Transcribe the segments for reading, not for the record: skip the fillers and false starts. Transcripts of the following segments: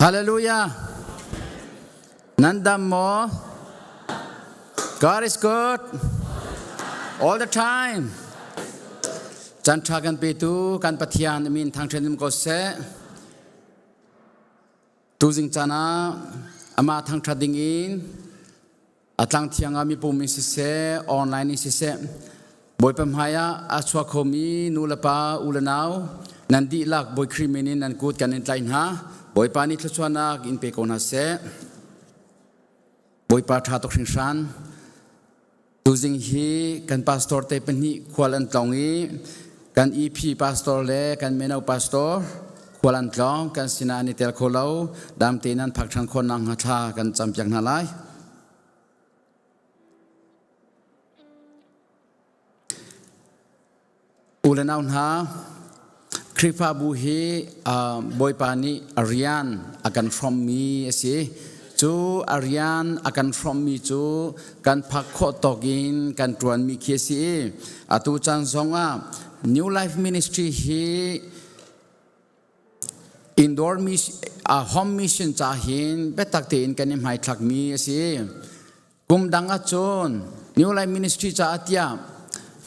Hallelujah. Nan dam maw? God is good all the time. Chan tha kan petu kan Pathian min thangthen um ko seh. Tuzing caan ah amah thangthat ding in a tlang thiang ah mipum in siseh online in siseh Bawipa hmai ah a chuak khomi nu le pa u le nau nan dihlak Bawi Khrih min in nan kut kan in tlaih hna. Bawipa nih thluachuahnak in pe ko hna seh. Bawipa ṭha tuk hringhran. Tuzing hi kan pastor te pahnih khual an tlong i kan EP pastor le kan mino pastor khual an tlong kan sinah an i tel kho lo dam tein an phak ṭhan khawh nakhnga thla kan campiak hna lai. U le nau hna, Khrihfabu hi Bawipa nih a rian a kan hrawmmi a si. Cu a rian a kan hrawmmi cu kan phak khawh tawk in kan ṭuanmi khi a si i atu caan zongah New Life Ministry hi indoor home mission ca hin biatak tein kan i hmaithlakmi a si. Kum dang ahcun New Life Ministry caah tiah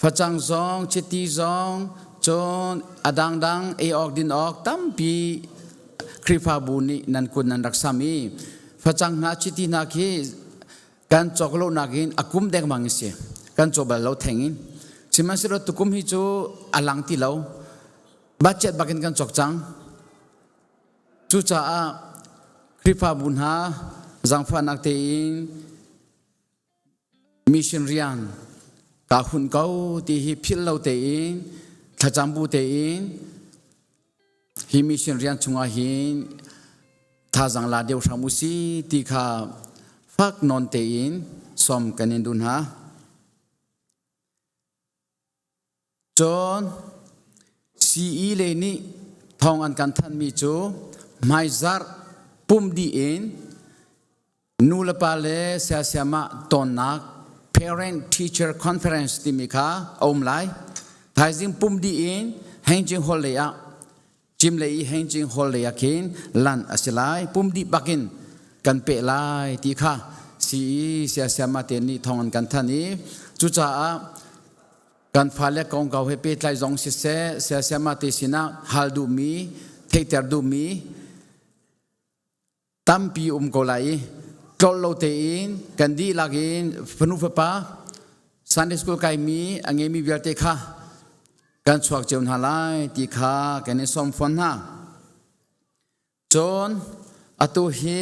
facang zong, chiti zong, cun a dangdang ei awk din awk tampi Khrihfabu nih nan kut nan rak sam i facang hna chiti hna khi kan cawk lo nakin a kum dengmang si kan caw bal lo theng in sihmanhsehlaw tukum hi cu a lang ti lo budget bakin kan cawk cang Cucaah Khrihfabu hna zaangfahnak tein mission rian kaa hunh ko ti hi philh lo tein thlacam bu tein hi mission rian chungah hin thazaang la deuh hram u si ti kha fak nawn tein sawm kan in duh hna. Cun CE lei nih thawng an kan thanhmi cu hmaizarh pum dih in nu le pa le siasiamah tonnak parent teacher conference timi kha a um lai. Thaizing pum dih in Hengching Hall lei ah Cim lei i Hengching Hall lei ah khin lan a si lai. Pum dih bakin kan peh lai ti kha CE siasiamah te nih thawng an kan thanh i cucaah Kan fale kongkau he pehtlai zong siseh, siasiama te sinah hal duhmi, theihter duhmi tampi um ko lai i tlolh lo tein kan dihlak in fanu fapa Sunday school kaimi a ngeimi vialte kha kan chuak cio hna lai ti kha kan i sawm fawn hna. Cun atu hi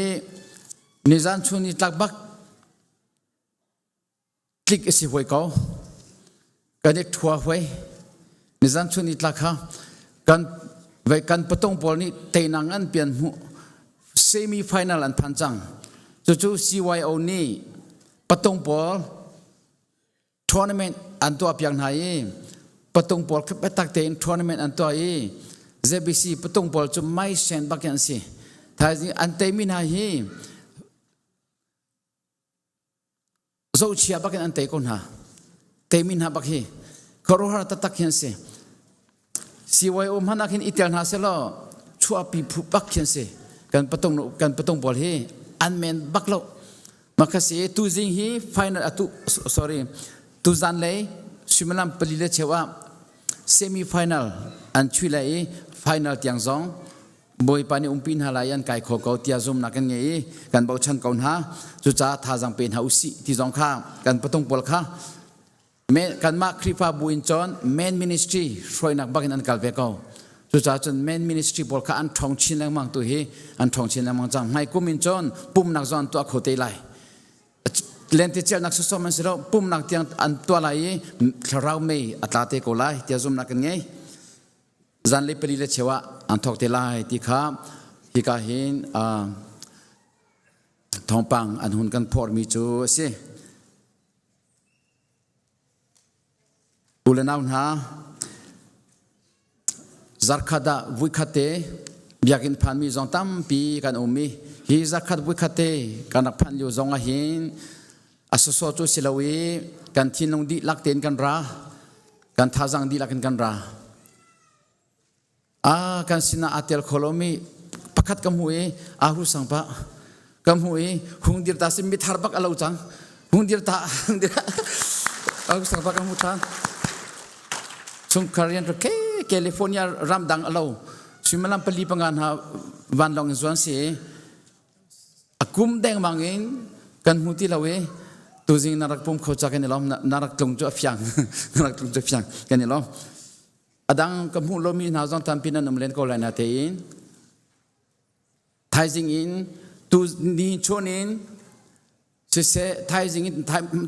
nizan chun i tlak bak tlik a si hoi ko kan i ṭhua hoi nizan chun i tlak kha kan vai kan patung pawl nih teinak an pian hmuh semi final an phan cang cucu CYO nih patung pawl tournament an tuah piak hna i patung pawl khi biatak tein tournament an tuah i ZBC patung pawl cu mai sen bak an si thaizing an teimi hna hi zohchia bakin an tei ko hna teimi hna bak hi khuaruahhar taktak hi an si CYO hmanh ah khin i tel hna selaw chuahpi phu bak khi an si kan patung kan patung pawl hi an men bak lo makhasi tuzing hi final atu sorry tuzan lei suimilam pali le cheu ah semi final an chui lai i final tiang zong Bawipa nih umpi hna lai an kai kho ko tiah zumnak kan ngei i kan bochan ko hna. Cucaah thazaang pe hna usih ti zong kha kan patung pawl kha kanmah Khrihfabu in cun main ministry hruainak bak in an kal ve ko. Cucaah cun main ministry pawl kha an ṭhawng chin lengmang tu hi an ṭhawng chin lengmang cang. Hmai kum in cun pumnak zong an tuah kho te lai. Lentecelhnak sawsawm an si lo, pumnak tiang an tuah lai i thlarau mei a tla te ko lai tiah zumnak kan ngei. Zanlei pali le cheu ah an thawk te lai ti kha hika hin thawngpang an hun kan phormi cu a si. U le nau hna, zarkhat ah vuikhat te biakinn phanmi zong tampi kan um i hi zarkhat vuikhat te kan rak phanh lio zong ah hin a sawsawh cu si lo i kan thinlung dihlak tein kan ra kan thazaang dihlak in kan ra. Ah kan sinah aa tel kho lomi Pakhat ka hmu i ahu sang pa ka hmu i hung dir ta sim mithar bak alo cang. Hung dir ta hung dir ahu sang pa ka hmu than. Chungkhar rian ke California ramdang alo. Suimilam pali panga hna vanlawng in zuan si. A kum dengmang in kan hmu ti lo i tuzing na rak pum kho ca kan i lawm na rak tlung cu a fiang na rak tlung cu a fiang kan i lawm. A dang ka hmuh lomi hna zong tampi nan um len ko lai na tein thaizing in tu ni chun in siseh thaizing in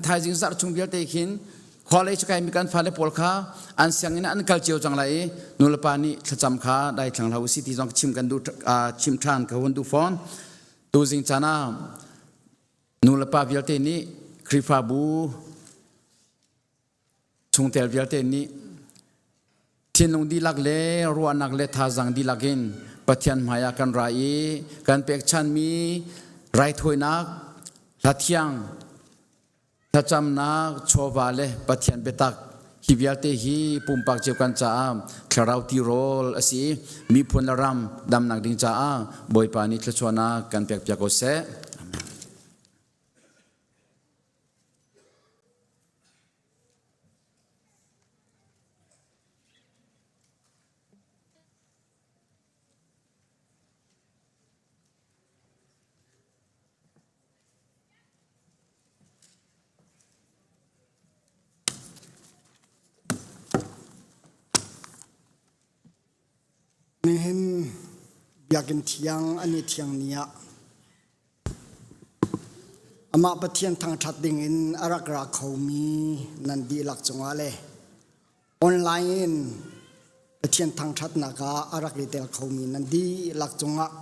thaizing zarh chung vialte khin college kai mi kan fale pawl kha an sianginn an kal cio cang lai i nulepa nih thlacam kha dai thlang hlah usih ti zong chim kan duh chim ṭhan ka hun duh fawn tuzing caan ah nulepa vialte nih Khrihfabu Chungtel vialte nih thinlung dihlak le ruahnak le thazaang dihlak in Pathian hmaiah kan ra i kan pekchanmi raithawinak, hlathiang, thlacamnak, chawva le Pathian biatak hi vialte hi pumpak cio kan caah thlarau tirawl a si i miphun le ram damnak ding caah Bawipa nih thluachuahnak kan pekpiak ko seh. Amen. Nihin Biakinn thiang an i thiang ni ah Amah Pathian thangṭhat dingin a rak ra khomi nan dihlak cungah le online in Pathian thangṭhatnak ah a rak i tel khomi nan dihlak cungah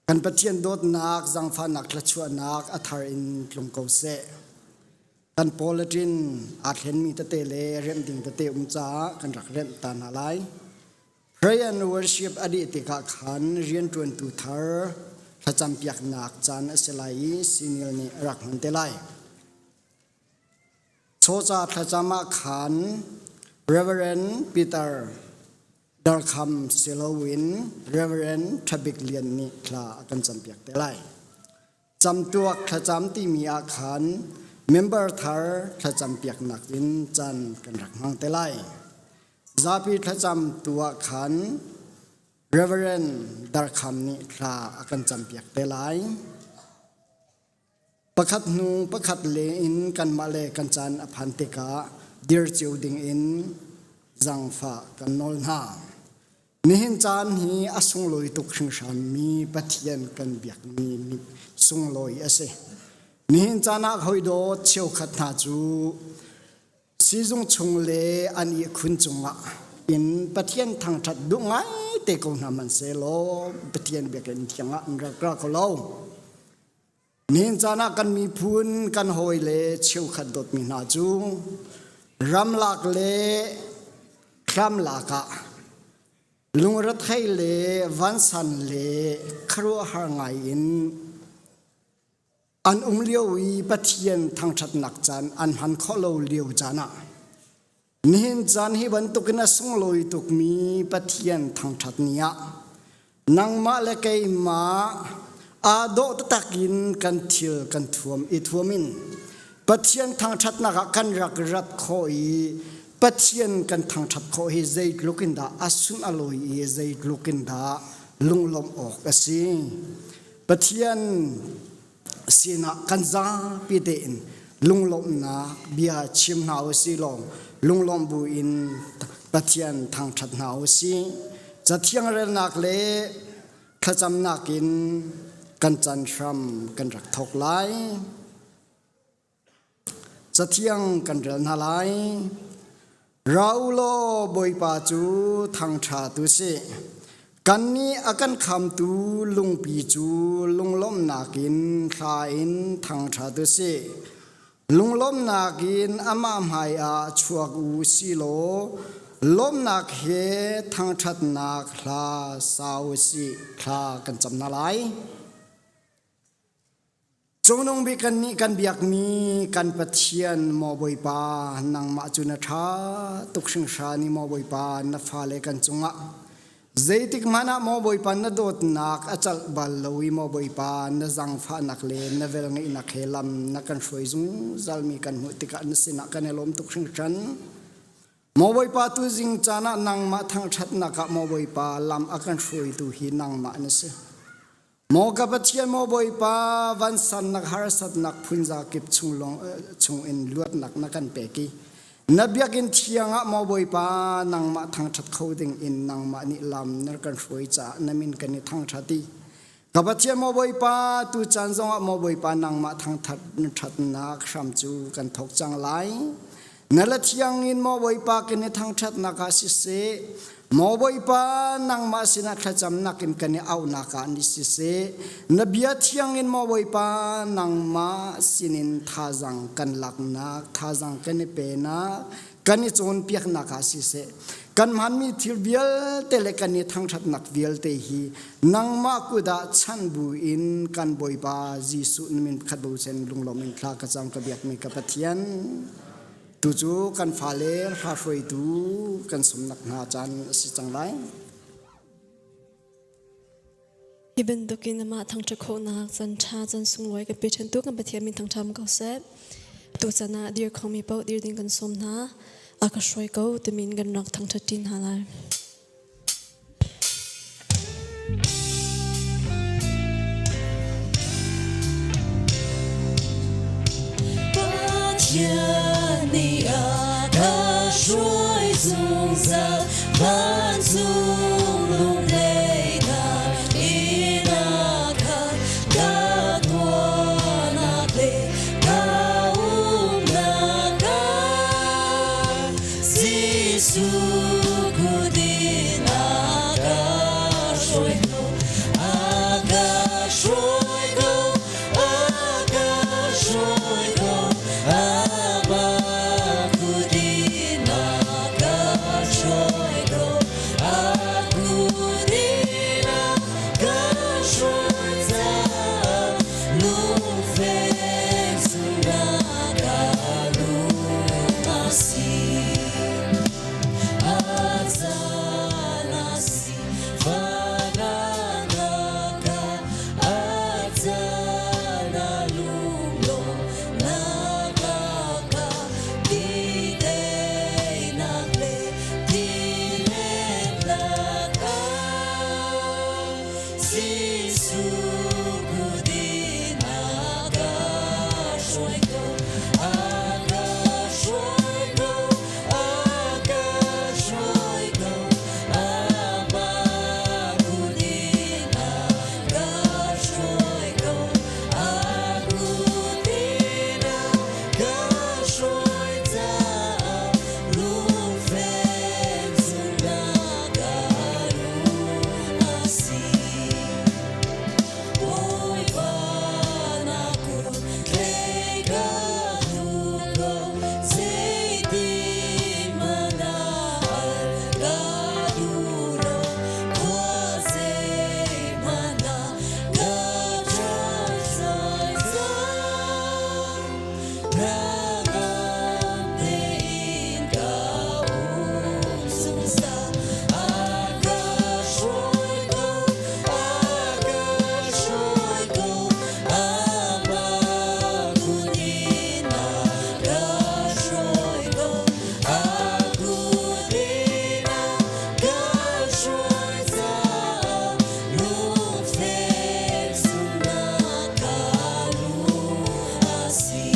kan Pathian dawtnak, zaangfahnak, thluachuahnak a thar in tlung ko seh. Kan politin aa thlenmi tete le remh ding tete um caah kan rak remh ta hna lai. Pray and worship a dih tikah khan rianṭuantu thar thlacampiaknak caan a si lai i senior nih a rak hman te lai. Chawca thlacam ah khan Reverend Peter Darkham siloin Reverend Ṭhabik Lian nih thla a kan campiak te lai. Camtuak thlacam timi ah khan member thar thlacampiaknak in caan kan rak hmang te lai. Zapi thlacam tu ah khan Reverend Darkham nih thla a kan campiak te lai. Pakhat hnu pakhat le in kanmah le kan caan a phan tikah dir cio ding in zaangfah kan nawl hna. Nihin caan hi a sunglawi tuk hringhranmi Pathian kan biakmi ni sunglawi a si. Nihin caan ah hawi dawt cheukhat hna cu sizung chung le an ihkhun cungah in Pathian thangṭhat duh ngai te ko hna hmanhsehlaw Pathian biakinn thiang ah an rak ra kho lo. Nihin caan ah kan miphun kan hawile cheukhat dawtmi hna cu ramlak le hramlak ah lungrethei le vansan le khuaruahhar ngai in an um lio i Pathian thangṭhatnak caan an hman khawh lo lio caan ah Nihin caan hi bantukin a sunglawi tukmi Pathian thangṭhat ni ah nangmah le keimah aa dawh taktak in kan thil kan thuam i thuam in Pathian thangṭhatnak ah kan rak rat khawh i Pathian kan thangṭhat khawh hi zeitluk in dah a sun a lawi i zeitluk in dah lunglawmh awk a si. Pathian sinah kan zapi tein lunglawmhnak bia chim hna u sih law lunglawmh bu in Pathian thangṭhat hna u sih. Cathiang relnak le thlacamnak in kan chan hram kan rak thawk lai. Cathiang kan rel hna lai. Ra u law Bawipa cu thangṭha tu si. Kannih a kan khamtu lungpi cu lunglawmhnak in thla in thangṭha tu si. Lunglawmhnak in amah hmai ah chuak u si law lawmhnak he thangṭhatnak hla sa u sih thla kan cam hna lai. Cungnung bik kannih kan biakmi kan Pathian maw Bawipa nangmah cu na ṭha tuk hringhran i maw Bawipa na fale kan cungah. Zeitik hmanh ah maw Bawipa na dawtnak a calh bal lo i maw Bawipa na zaangfahnak le na velngeihnak he lam na kan hruai zungzalmi kan hmuh tikah na sinah kan i lawm tuk hringhran. Maw Bawipa tuzing caan ah nangmah thangṭhatnak ah maw Bawipa lam a kan hruaitu hi nangmah na si. Maw ka Pathian, maw Bawipa, vansannak harsatnak phunza kip chung lawng chung in luatnak na kan pek i na biakinn thiang ah maw Bawipa nangmah thangṭhat kho ding in nangmah nih lam na kan hruai caah na min kan i thangṭhat i ka Pathian maw Bawipa tu caan zongah maw Bawipa nangmah thangṭhat ṭhatnak hram cu kan thawk cang lai. Na la thiang in maw Bawipa kan i thangṭhatnak ah siseh, maw Bawipa nangmah sinah thlacamnak in kan i auhnak ah ni siseh, na bia thiang in maw Bawipa nangmah sinin thazang kan laknak, thazang kan i penak, kan i cawnpiaknak ah siseh, kan hmanmi thil vialte le kan i thangṭhatnak vialte hi nangmah kut ah chanh bu in kan Bawipa Jesuh na min khat bochan lunglawm in thla ka cam ka biakmi ka Pathian. Tu cu kan fale hla hruaitu kan sumnak hna caan a si cang lai. Hi bantukin amah thangṭhat khawhnak caan ṭha caan sunglawi kan pe ṭhantu kan Pathian min thangṭham ko seh. Tuchan ah dir khomi paoh dir ding kan sawm hna. A ka hruai ko timin kan rak thangṭhat ṭin hna lai. Pathian nih a ka hruai zungzal vancung lungleinak in a khat ka tuahnak le ka umnak ah Jesuh kut in a ka hruai ko a ka hruai ko a ka hruai ko amah kut in a ka hruai ko a kut in a ka hruai caah lungfek zumhnak ah lung a si. A caan a si fahnak ah a caan a lunglawmhnak ah ti teinak le ti letnak ah Jesuh kut in a ka hruai ko a ka hruai ko a ka hruai ko amah kut in a ka hruai ko a kut in a ka hruai caah lungfek zumhnak ah lung a si. Bawipa na kut hlei ka duh ko zeitin hmanh ah al ka duh lo khua zeihmanh ah ka ṭhat cang Hnangam tein ka um zungzal a ka hruai ko a ka hruai ko amah kut in a ka hruai ko a kut in a ka hruai caah lungfek zumhnak ka lung a si.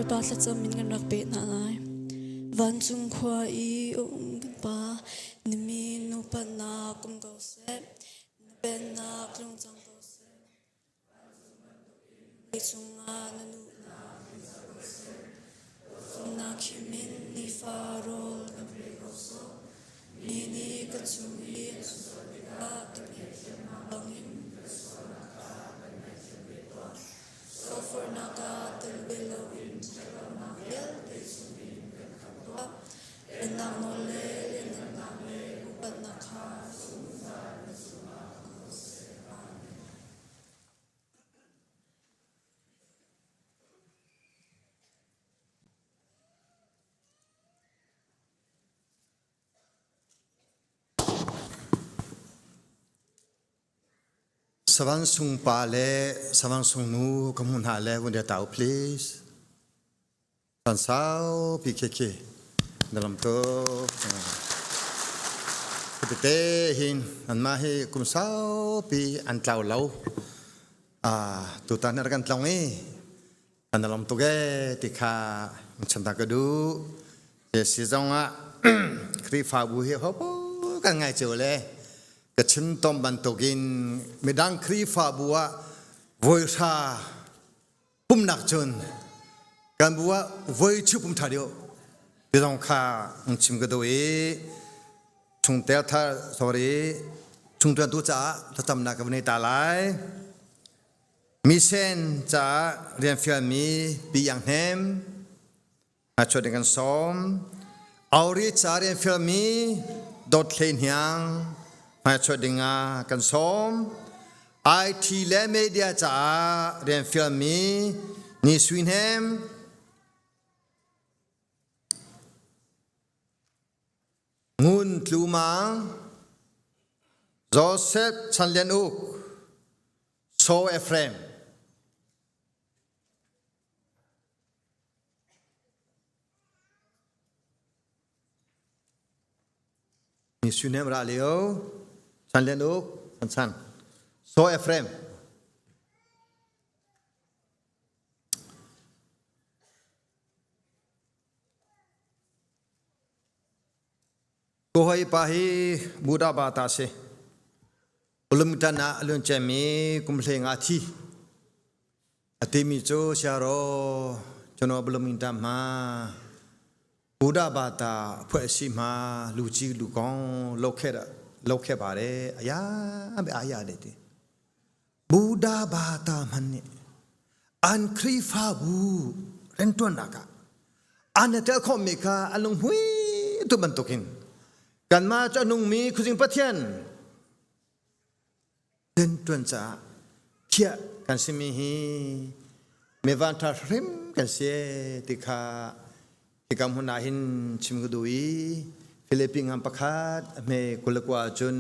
Bawipa thlacam in kan rak peh hna lai. Vancung khua i a um kan Pa, na min upatnak um ko seh. Na pennak tlung cang ko seh. Leicung ah na duhnak ko seh. Zumnak him in nifa rawl kan pe ko sawh. Mi nih kan cung i an sual tikah kan ngaihthiamnak bangin kan sualnak kha kan ngaihthiam ve tuah. Soforhnak ah tel ve loin ṭhatlonak vialte chungin kan khamh tuah. Pennak nawl le lianhngannak le upatnak kha zungzal na cungah ko seh. Amen. Savang sung pa le savang sung nu ka hmu hna le vun ta u please. San sau pi khi khi na lam tuk. Tete hin an mah hi kum saupi an tlau lo. Ah tutan ar kan tlong i an lam tuk e ti kha chan ta ka duh. Si zong ah Khrihfabu hi ho kan ngai cio le ka chim tom bantukin midang Khrihfabu ah voi hra pumnak cun kan bu ah voi chu pum ṭha deuh ti zong kha chim ka duh i chungtel thar sorry chungtuan tu caah thlacamnak ka vun ei ta lai. Misen caah rian fialmi Pi Iang Hnem Hmachuat ding kan sawm. Auri ca rian fialmi Dawt Hlei Hniang hmaichuat ding ah kan sawm. IT le media caah rian fialmi Ni Sui Hnem Ngun Tlu Mang Joseph Chan Lian Uk Saw Ephraim Mi Sunem ra lio Chan Lian Uk Chan Chan Saw Ephraim Ko hoi pa hi Buddha ba ta si. Ulumtan ah a luanciami kum hleng ah a thi. A timi cu siaro cuno Bloomington hma Buddha bata phuah si hma luci lukong lokhet lokhe bare aya be aya de ti. Buddha bata man nih an Khrihfabu rentuannak ah an tel khawhmi kha an lunghui tu bantukin kanmah cu a nungmi khuazing Pathian rianṭuan caah thiah kan simi hi mi vanṭha hrim kan si ti kha hika hmun ah hin chim ka duh i Filipi ngam pakhat a hme 29 cun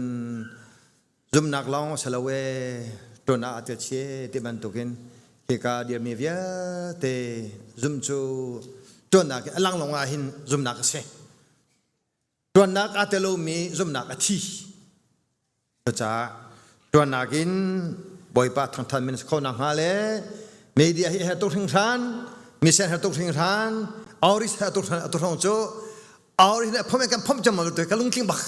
zumnak lawng a si lo e ṭuan ah a tel chie ti bantukin hika dirmi vialte zum cu ṭuannak a lang lawng ah hin zumnak a si. Ṭuannak aa tel lomi zumnak a thi. Cucaah ṭuannak in Bawipa thangṭhat min si kho nakhnga le media hi her tuk hringhran, misen her tuk hringhran, auris her tuk hringhran, atu hrawng cu auris nih a phom kan phom cem ka lungtling bak.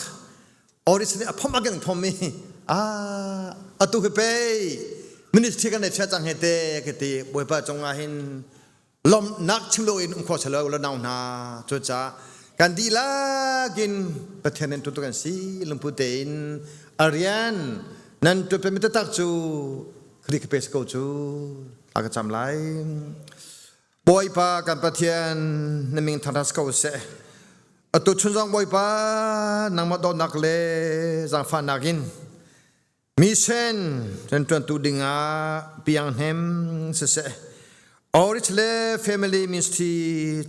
Auris nih a phom a kan phom i ah atu hi pei ministry kan nei chia cang he te ka ti Bawipa cungah hin lawmhnak chim loin um kho selo la nau hna cucaah kan dihlak in Pathian nan tutu kan si lungput tein a rian nan tuanmi taktak cu Khrih ka pe ko cu a ka cam lai Bawipa kan Pathian na min thangṭhat ko seh atu chun zong Bawipa nangmah dawtnak le zaangfahnak in Mission rianṭuantu dingah pianghnem siseh, Outreach le Family Ministry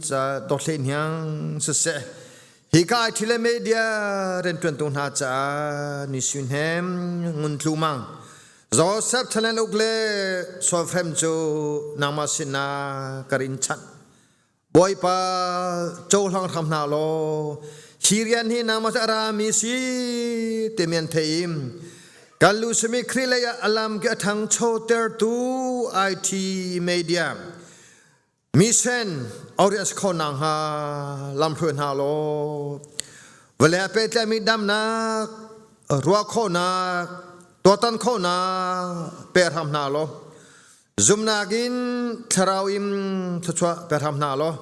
ca dawthlei hniang siseh, hika IT le media rianṭuantu hna caah ni sui hnem ngun tlu mang Joseph Thalen Uk le Solfrem cu nangmah sinah ka rin chanh. Bawipa cohlang hram hna law hi rian hi nangmah cu a rami si timi an theih i kan lu simi Khrih lei ah a lam ki a ṭhangcho tertu IT media. Mission audience kho na hnga lamhruai hna law vawlei a pehtlaimi damnak ruah khawhnak tuahtan khawhnak pe hram hna law zumnak in thlarau in thluachuah pe hram hna law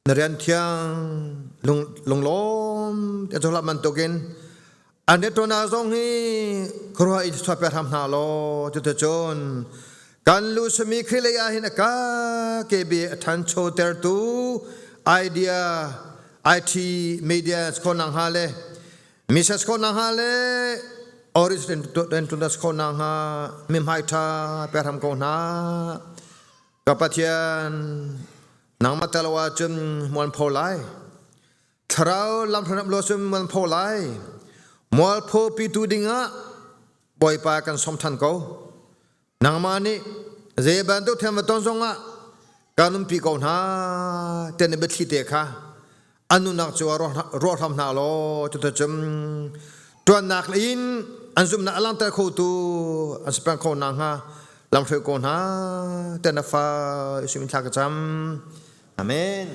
na rian thiang lunglawm te zohlah bantukin an rianṭuannak zong hi khuaruah i thluachuah pe hram hna law cuticun kan lu sami Khrih lei ah hin a ka KB a ṭhancho tertu idea IT media khawhnak hnga le misas khawhnak hnga le oris rianṭuan khawhnak hnga mihmai ṭha pe hram ko hna. Ka Pathian, nangmah tel lo ahcun mualpho lai. Thlarau lamhruainak lo cun mualpho lai. Mualpho pitu dingah Bawipa kan sawm ṭhan ko. Nangmah nih zei bantuk thiam va ton zongah kan umpi ko hna tiah na biathli te kha an nunnak cu ruah hram hna law cuticun ṭuannak in an zumhnak a langhter khotu an si peng kho nakhnga lamhruai ko hna tiah na fa Jesuh min thla ka cam. Amen.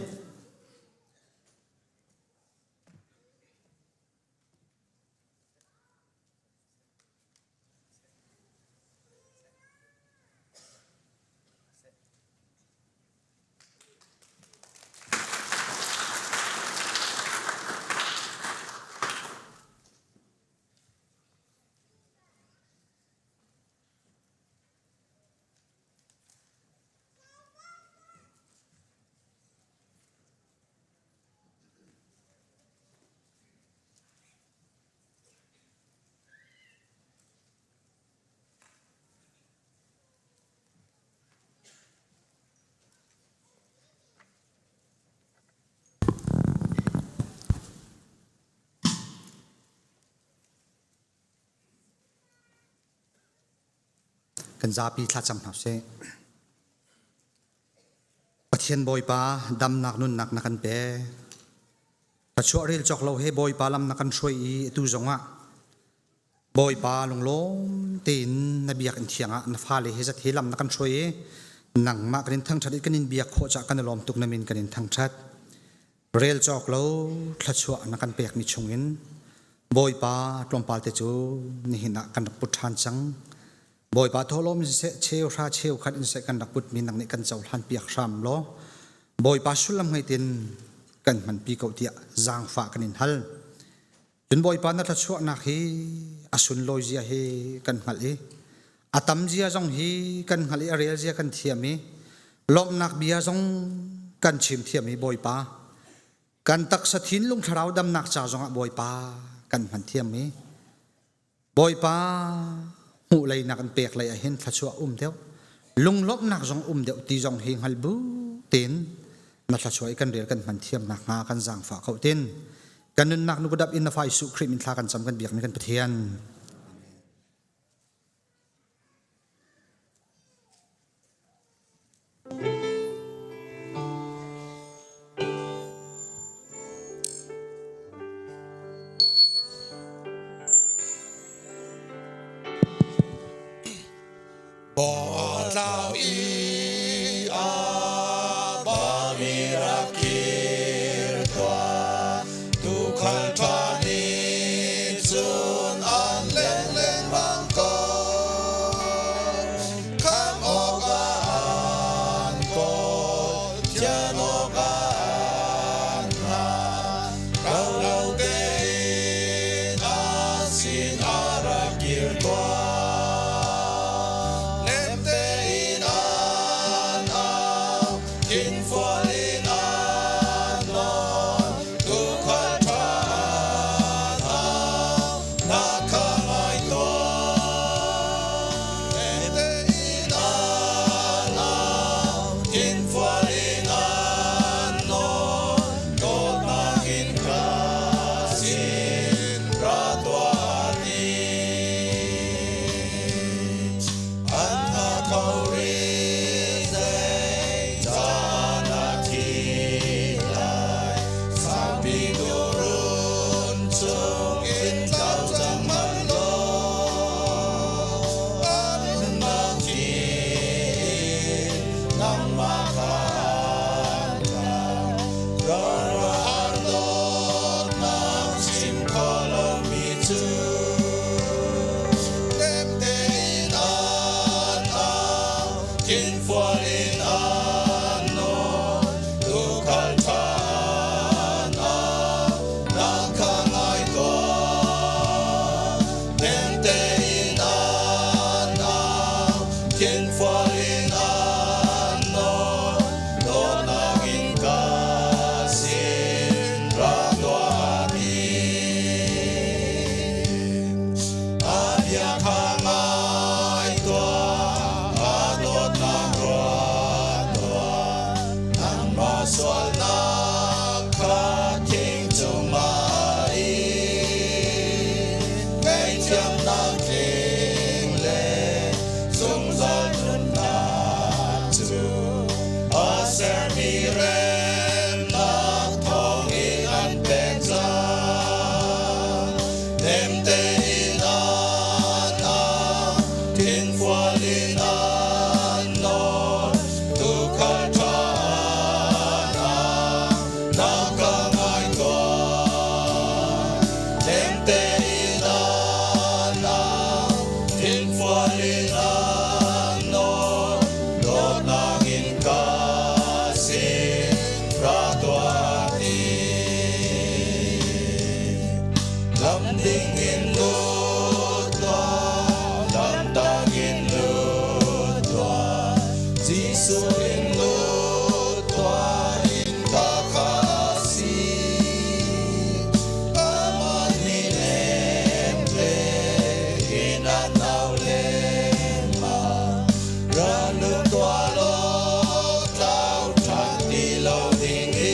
Kan zapi thlacam hna sih. Pathian Bawipa damnak nunnak na kan pek. Thluachuah rel cawk lo he Bawipa lam na kan hruai i atu zongah Bawipa lunglawm tein na biakinn thiang ah na fale he zat he lam na kan hruai i nangmah kan in thangṭhat i kan in biak khawh caah kan i lawm tuk na min kan in thangṭhat. Rel cawk lo thluachuah na kan pekmi chungin Bawipa tlawmpal te cu nihin ah kan rak put ṭhan cang. Bawipa thawhlawm in siseh cheu hra cheu khat in siseh kan rak putmi nang nih kan cohlan piak hram law Bawipa sullam ngei tein kan hmanpi ko tiah zaangfah kan in hal. Cun Bawipa na thluachuahnak hi a sunlawi zia hi kan hngalh i a tam zia zong hi kan hngalh i a rel zia kan thiam i lawmhnak bia zong kan chim thiam i Bawipa kan taksa thinlung thlarau damnak ca zongah Bawipa kan hman thiam i Bawipa hmuh lei nak in pek lei ah hin thluachuah um deuh lunglawmhnak zong um deuh ti zong hi hngal bu tein na thluachuah i kan rel kan hman thiam nak hnga kan zaangfah ko tin kan nunnak nu dap in na fa Jesuh Khrih min thla kan cam kan biak mi kan Pathian. Tlau i a bami rak kir tuah tuukhal ṭha nih cun an leng lengmang ko. Khamh awkah an kawl, thian awkah an hngah. Raulo tein a sin a rak kir tuah. Nem tein an au, thinfual in an nawn, tuukhal ṭha an au, na kha ngai tuah. Nem tein an au, thinfual in an nawn, dawtnak in ka sin ra tuah ti. An hna kho rih zei caan ah thi lai. Sangpi dawrun chung in tlau cang hmanh law, an nunnak thi in nangmah. Khuaruahhar dawtnak chim khawh lomi cu nem tein an au, thinfual in an nawl, tuukhal ṭha an au, na kha ngai tuah. Nem tein an au, thinfual in an nawl, dawtnak in ka sin rak tuah ti. A bia kha ngai tuah, a dawtnak ruat tuah, nangmah sualnak kha thing cungah a in. Ngaihthiamnak tling le zungzal nunnak cu a sermi remnak thawngin an pek cang. Nem tein an au, thinfual in an nawl, tuukhal ṭha an au, na ka ngai tuah. Nem tein an au, thinfual in an nawl, dawtnak in ka sin ra tuah ti. Lam ding in lut tuah, lam tak in lut tuah, Jesuh in lut tuah, in ka kha si. Amah nih nem tein an au lengmang, ra lut tuah law tlau ṭhan ti lo ding in.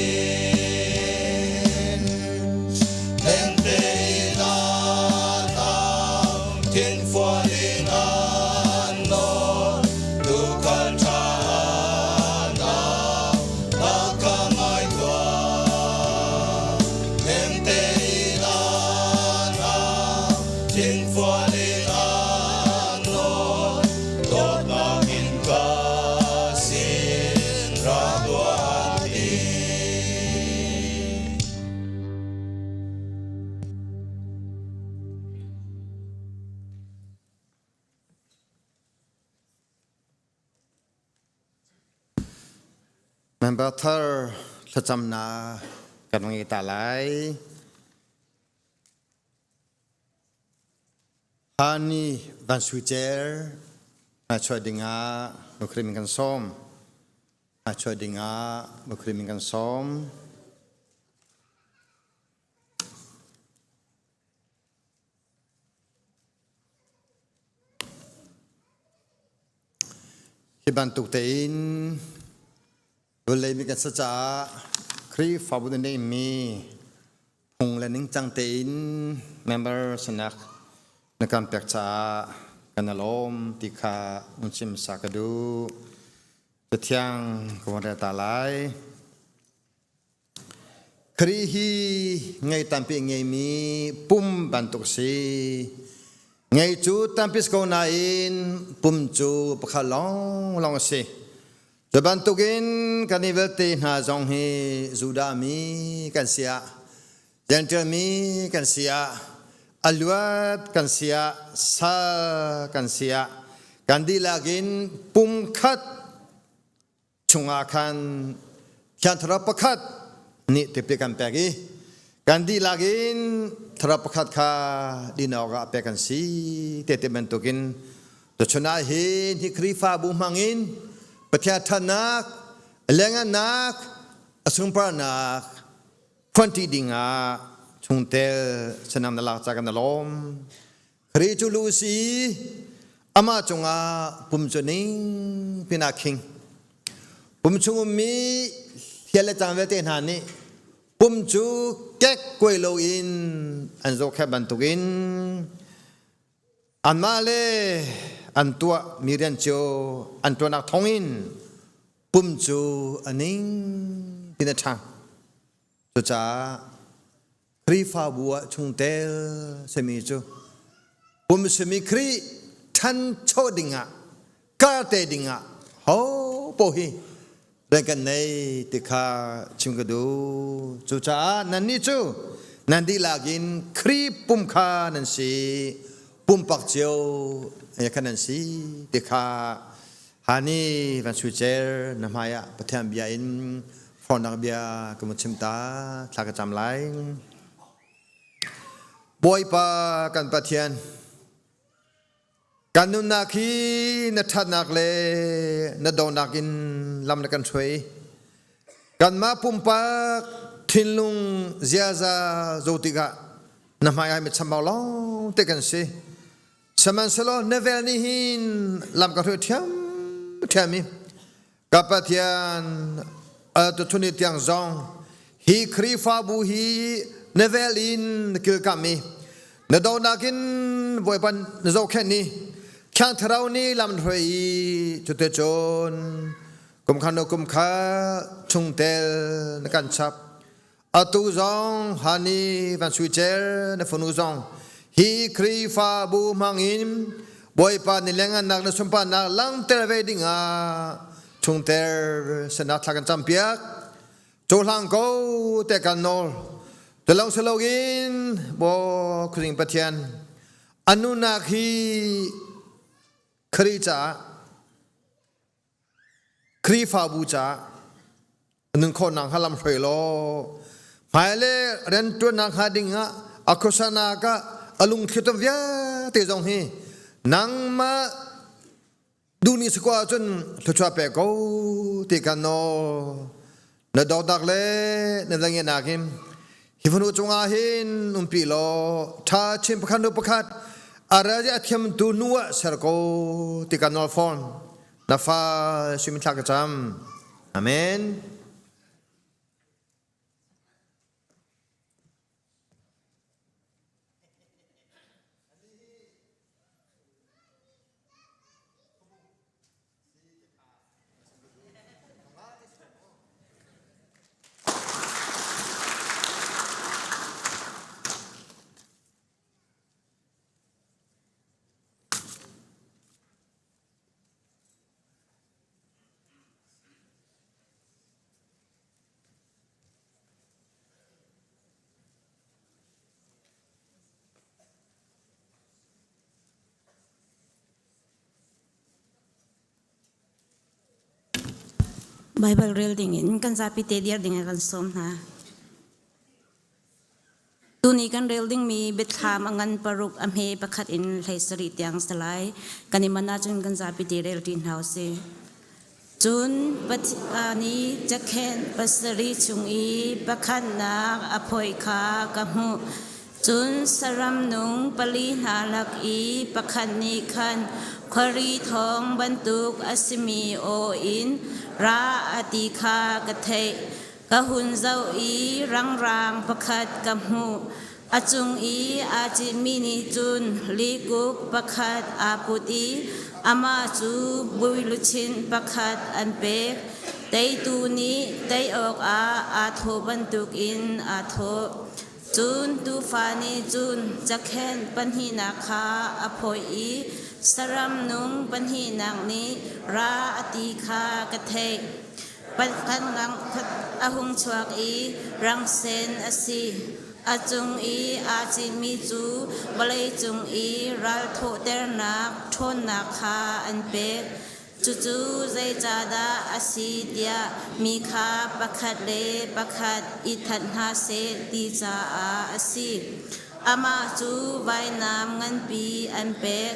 Nem tein an au, thinfual in an nawl, tuukhal ṭha an au, na ka ngai tuah. Nem tein an au, thinfual in an nawl, dawtnak in ka sin ra tuah ti. Member thar thlacamnak kan ngei ta lai. Hani Van Sui Cer hmaichuah dingah Mukhrim kan sawm. Hmaichuah dingah Mukhrim kan sawm. Hi bantuk tein vawlei mi kan si caah Khrihfabu nih neihmi phung le ningcang tein member sinak na kan pek caah kan i lawm ti kha un chim sa ka duh. Cathiang ka von rel ta lai. Khrih hi ngei tampi ngeimi pum bantuk si. Ngei cu tampi si ko nain pum cu pakhat lawnglawng a si. Cu bantukin kan i vialte hna zong hi Judah mi kan si ah, Gentile mi kan si ah, a luat kan si ah, sal kan si ah, kan dihlak in pum khat chungah khan Thiang Thlarau pakhat nih tipil kan pek i kan dihlak in Thlarau pakhat kha din awkah pek kan si te ti bantukin tuchun ah hin hi Khrihfabu hmangin Pathian ṭhatnak, lengannak, a sunparnak phuanṭi dingah chungtel sanam na lak ca kan i lawm. Khrih cu lu si amah cungah pum cu ning pinah khing. Pum chung ummi hial le cang vialte hna nih pum cu kek kuai loin an zohkhenh bantukin anmah le an tuah mi rian cio an ṭuannak thawngin pum cu a ning tin a ṭhang. Cucaah Khrihfabu ah chungtel simi cu pum simi Khrih ṭhancho dingah karte dingah ho paoh hi Rian kan nei ti kha chim ka duh. Cucaah nannih cu nan dihlak in Khrih pum kha nan si, pumpak cio kha nan si ti kha hani van sui cer na hmai ah Pathian bia in fornak bia ka mun chim ta thla ka cam lai. Bawipa kan Pathian, Kan nunnak hi na ṭhatnak le na dawtnak in lam na kan hruai. Kanmah pumpak thinlung ziaza zoh tikah na hmai ah mitchambau lawng te kan si. Sihmanhsehlaw na vel nih hin lam ka hruai ṭhiamṭhiam i Ka Pathian, tuchun ni tiang zong hi Khrihfabu hi na vel in na kilkamh i na donak in Bawipa na zohkhenh i Thiang Thlarau nih lam na hruai i cuticun kum khat hnu kum khat chungtel na kan chap. Atu zong hani van sui cer na fanu zong hi Khrihfabu hmangin Bawipa ni lengannak na sunparnak langhter ve dingah chungter sanak thla kan campiak. Cohlang ko te kan nawl. Tulong saloin Baw Khuazing Pathian anunak hi Khrih caah Khrihfabu caah nun khawhnak hnga lam hruai law hmaile rianṭuannak hnga ding ah a khuasanak ah a lungthli tom vialte zong hi nangmah duhni si ko ahcun thluachuah pe ko ti kan nawl na dawtnak le na zangiahnak in hi fanu cungah hin umpi law ṭha chin pakhat hnu pakhat a ral a thiamtu nu ah ser ko ti kan nawl fawn na fa simi thla ka cam amen. Baibal rel dingin kan zapi te dir ding kan sawm hna. Tuni kan rel dingmi biathlam a ngan paruk a hme pakhat in hlei sarih tiang salai kan i man ahcun kan zapi te rel ṭi hna usih. Cun Pathian nih cakhenh pasarih chung i pakhatnak a phoih kha ka hmuh. Cun saram nung pali hna lak i pakhat nih khan khuari thawng bantuk a simi aw in ra a ti kha ka theih. Ka hun zoh i rangrang pakhat ka hmuh. A cung i aa citmi nih cun likuk pakhat aa put i amah cu bawiluchin pakhat an pek. Teitu nih tei awkah aa thawh bantukin aa thawh. Cun tuufa nih cun cakhenh pahnihnak kha a phawih i saram nung pahnihnak nih ra a ti kha ka theih. A hung chuak i rangsen a si. A cung i aa citmi cu vawleicung i ral thawhternak ṭhawnnak kha an pek. Cucu zeicahdah a si tiah mi kha pakhat le pakhat i that hna seh ti caah a si. Amah cu vainam nganpi an pek.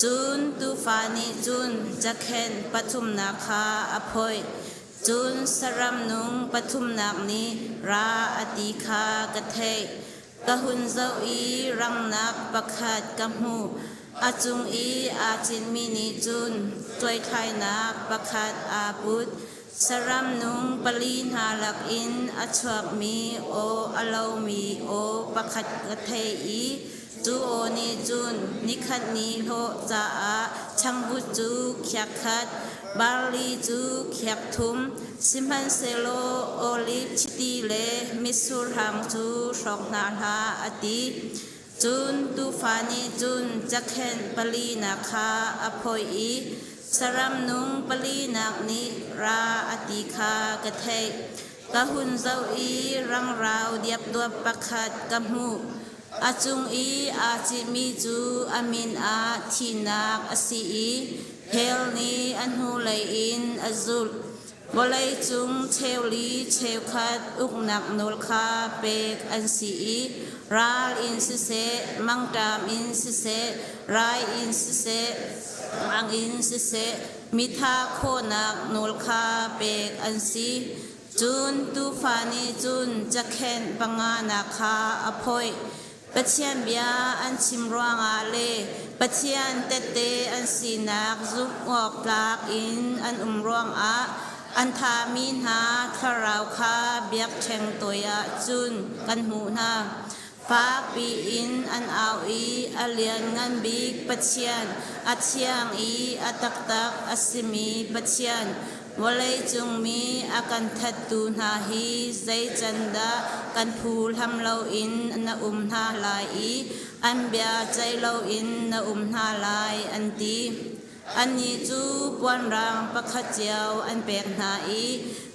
Cun tuufa nih cun cakhenh pathumnak kha a phoih. Cun saram nung pathumnak nih ra a ti kha ka theih. Ka hun zoh i rangnak pakhat ka hmuh. A cung i aa citmi nih cun cuaithlainak pakhat aa put. Saram nung pali hna lakin a chuakmi aw a lomi aw pakhat ka theih i Cu aw nih cun nikhat ni hlawh caah changvut cu khiak khat, barli cu khiak thum, sihmanhsehlaw oliv chiti le mitsur hang cu hrawk hna hlah, a ti. Cun tuufa nih cun cakhenh palinak kha a phoih i. Saram nung palinak nih ra a ti kha ka theih. Ka hun zoh i rangrau diapduap pakhat ka hmuh. A cung i aa citmi cu a min ah thihnak a si i hell nih a hnulei in a zulh. Vawleicung cheuli cheukhat uknak nawl kha pek an si i ral in siseh, mangṭam in siseh, rai in siseh, rang in siseh, mitha khawhnak nawl kha pek an si. Cun tuufa nih cun cakhenh panganak kha a phoih. Pathian bia an chim ruangah le Pathian tehte an sinak zumh awk tlak in an um ruangah an thahmi hna thlarau kha biakṭheng toi ah cun kan hmuh hna. Fakpi in an au i a lianngan bik Pathian, a thiang i a taktak a simi Pathian, Vawleicung mi a kan thattu hna hi zei can dah kan phu hlam loin na um hna lai i an bia ceih loin na um hna lai, an ti. Annih cu puanrang pakhat cio an pek hna i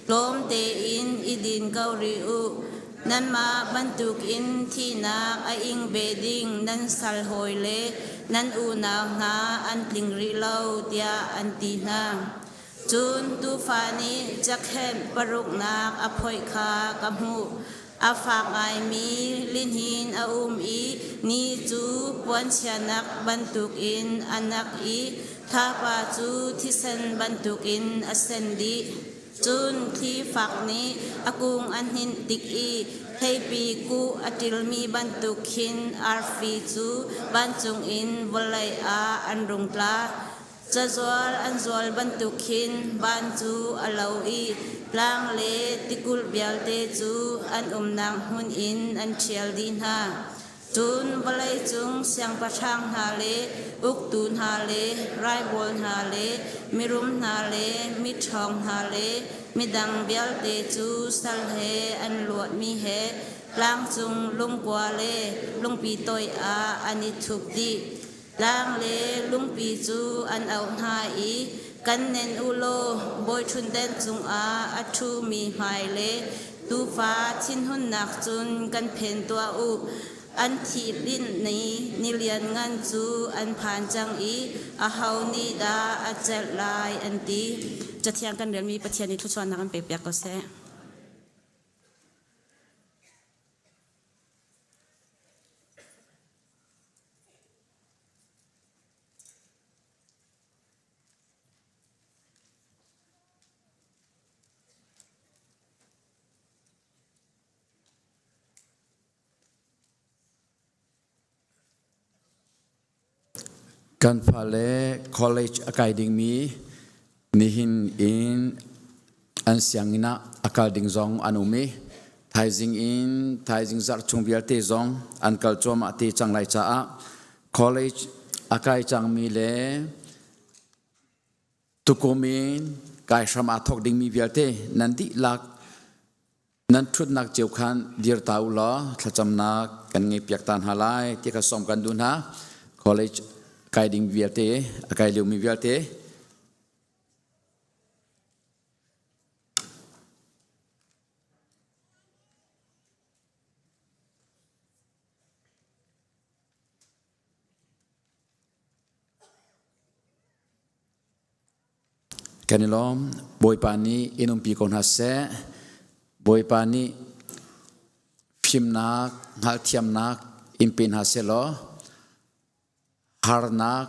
tlawm tein i din ko rih u. Nanmah bantukin thihnak a ing ve ding nan sal hawi le nan unau hna an tling rih lo, tiah an ti hna. Cun tuufa nih cakhenh paruknak a phoih kha ka hmuh. A fak ngaimi lihnin a um i ni cu puanchianak bantukin a nak i thlapa cu thisen bantukin a sen dih. Cun thli fak nih a kung a hninh tik i theipi kuh a ṭilmi bantuk khin arfi cu vancung in vawlei ah an rung tla. Cazual an zual bantuk khin van cu a lo i tlang le tikulh vialte cu an umnak hmun in an ṭhial dih hna. Cun vawleicung siangpahrang hna le uktu hna le raibawl hna le mirum hna le miṭhawng hna le midang vialte cu sal he an luatmi he tlangcung lungkua le lungpi toi ah an i thup dih. Tlang le lungpi cu an auh hna i kan nen u law bawiṭhutdan cungah a ṭhumi hmai le tuufa thinhunnak cun kan phen tuah u. An thih linh ni ni lianngan cu an phan cang i aho nih dah a celh lai an ti. Cathiang kan relmi Pathian nih thluachuahnak an pekpiak ko seh. Kan fale college a kai dingmi nihin in an sianginn ah a kal ding zong an um i thaizing in thaizing zarh chung vialte zong an kal cuahmah te cang lai caah college a kai cangmi le tukum in kai hram aa thawk dingmi vialte nan dihlak nan ṭhutnak cio khan dir ta u law thlacamnak kan ngei piak ta hna lai ti kha sawm kan duh hna. College kai ding vialte a kai liomi vialte Kan i lawm. Bawipa nih in umpi ko hna seh. Bawipa nih fimnak, hngalhthiamnak in pe hna seh law harnak,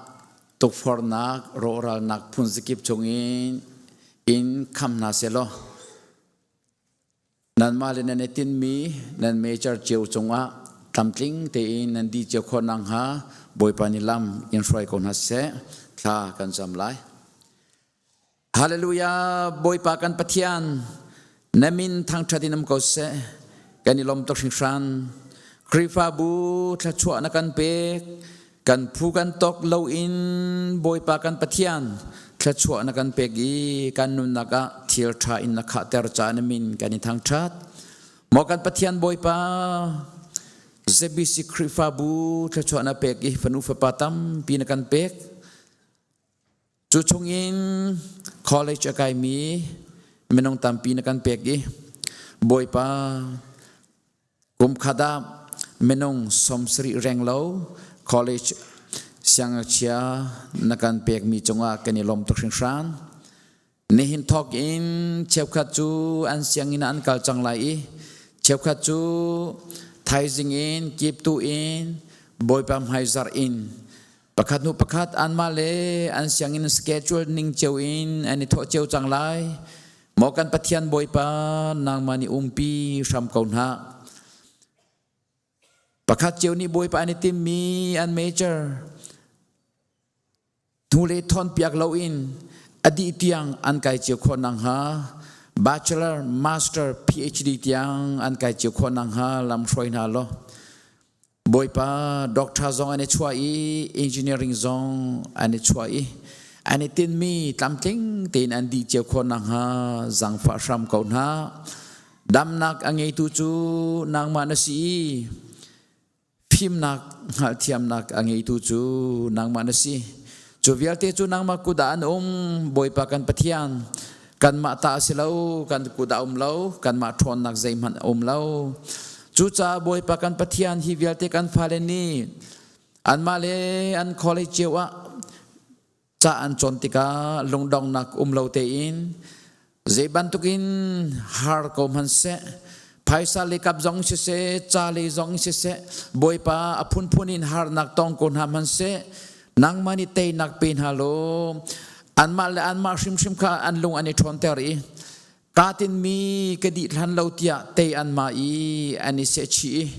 tukforhnak, rawhralnak phunzakip chungin in kham hna seh law nanmah le nan i tinhmi nan major cio cungah tlamtling tein nan dih cio khawh nakhnga Bawipa nih lam in hruai ko hna seh. Thla kan cam lai. Hallelujah Bawipa kan Pathian na min thangṭhat in um ko seh kan i lawm tuk hringhran Khrihfabu thluachuah na kan pek kan phu kan tok loin Bawipa kan Pathian thluachuah na kan pek i kan nunnak ah thil ṭha in na khahter caah na min kan i thangṭhat maw kan Pathian Bawipa ZBC Khrihfabu thluachuah na pek i fanu fapa tampi na kan pek. Cu chungin college a kaimi minung tampi na kan pek i Bawipa kum khat ah minung 70 reng lo college siangngakchia na kan pekmi cungah kan i lawm tuk hringhran. Nihin thawk in cheukhat cu an sianginn ah an kal cang lai i cheukhat cu thaizing in kiptu in Bawipa hmaizarh in pakhat hnu pakhat anmah le an sianginn schedule ning cio in an i thawh cio cang lai. Maw kan Pathian Bawipa nangmah nih umpi hram ko hna. Pakhat cio nih Bawipa an i timmi an major hnulei thawnpiak loin a dih tiang an kai cio khawh nakhnga bachelor, master, PhD tiang an kai cio khawh nakhnga lam hruai hna law Bawipa doctor zong an i chuah i engineering zong an i chuah i an i tinmi tlamtling tein an dih cio khawh nakhnga zaangfah hram ko hna. Damnak a ngeitu cu nangmah na si i Fimnak hngalhthiamnak a ngeitu cu nangmah na si. Cu vialte cu nangmah kut ah an um, Bawipa kan Pathian. Kanmah ta a si lo, kan kut ah um lo, kanmah ṭhawnnak zeihmanh a um lo. Cucaah Bawipa kan Pathian hi vialte kan fale nih anmah le an college cio ah ca an cawn tikah lungdonghnak um lo tein zei bantukin har ko hmanhseh phaisa le kap zong siseh ca le zong siseh bawipa a phunphun in harnak tong ko hna hmanhseh nangmah nih teinak pe hna law anmah le anmah hrimhrim kha an lung an i ṭhawnter i Kaa tinmi ka dih hlan lo tiah tei anmah i an i sehchih i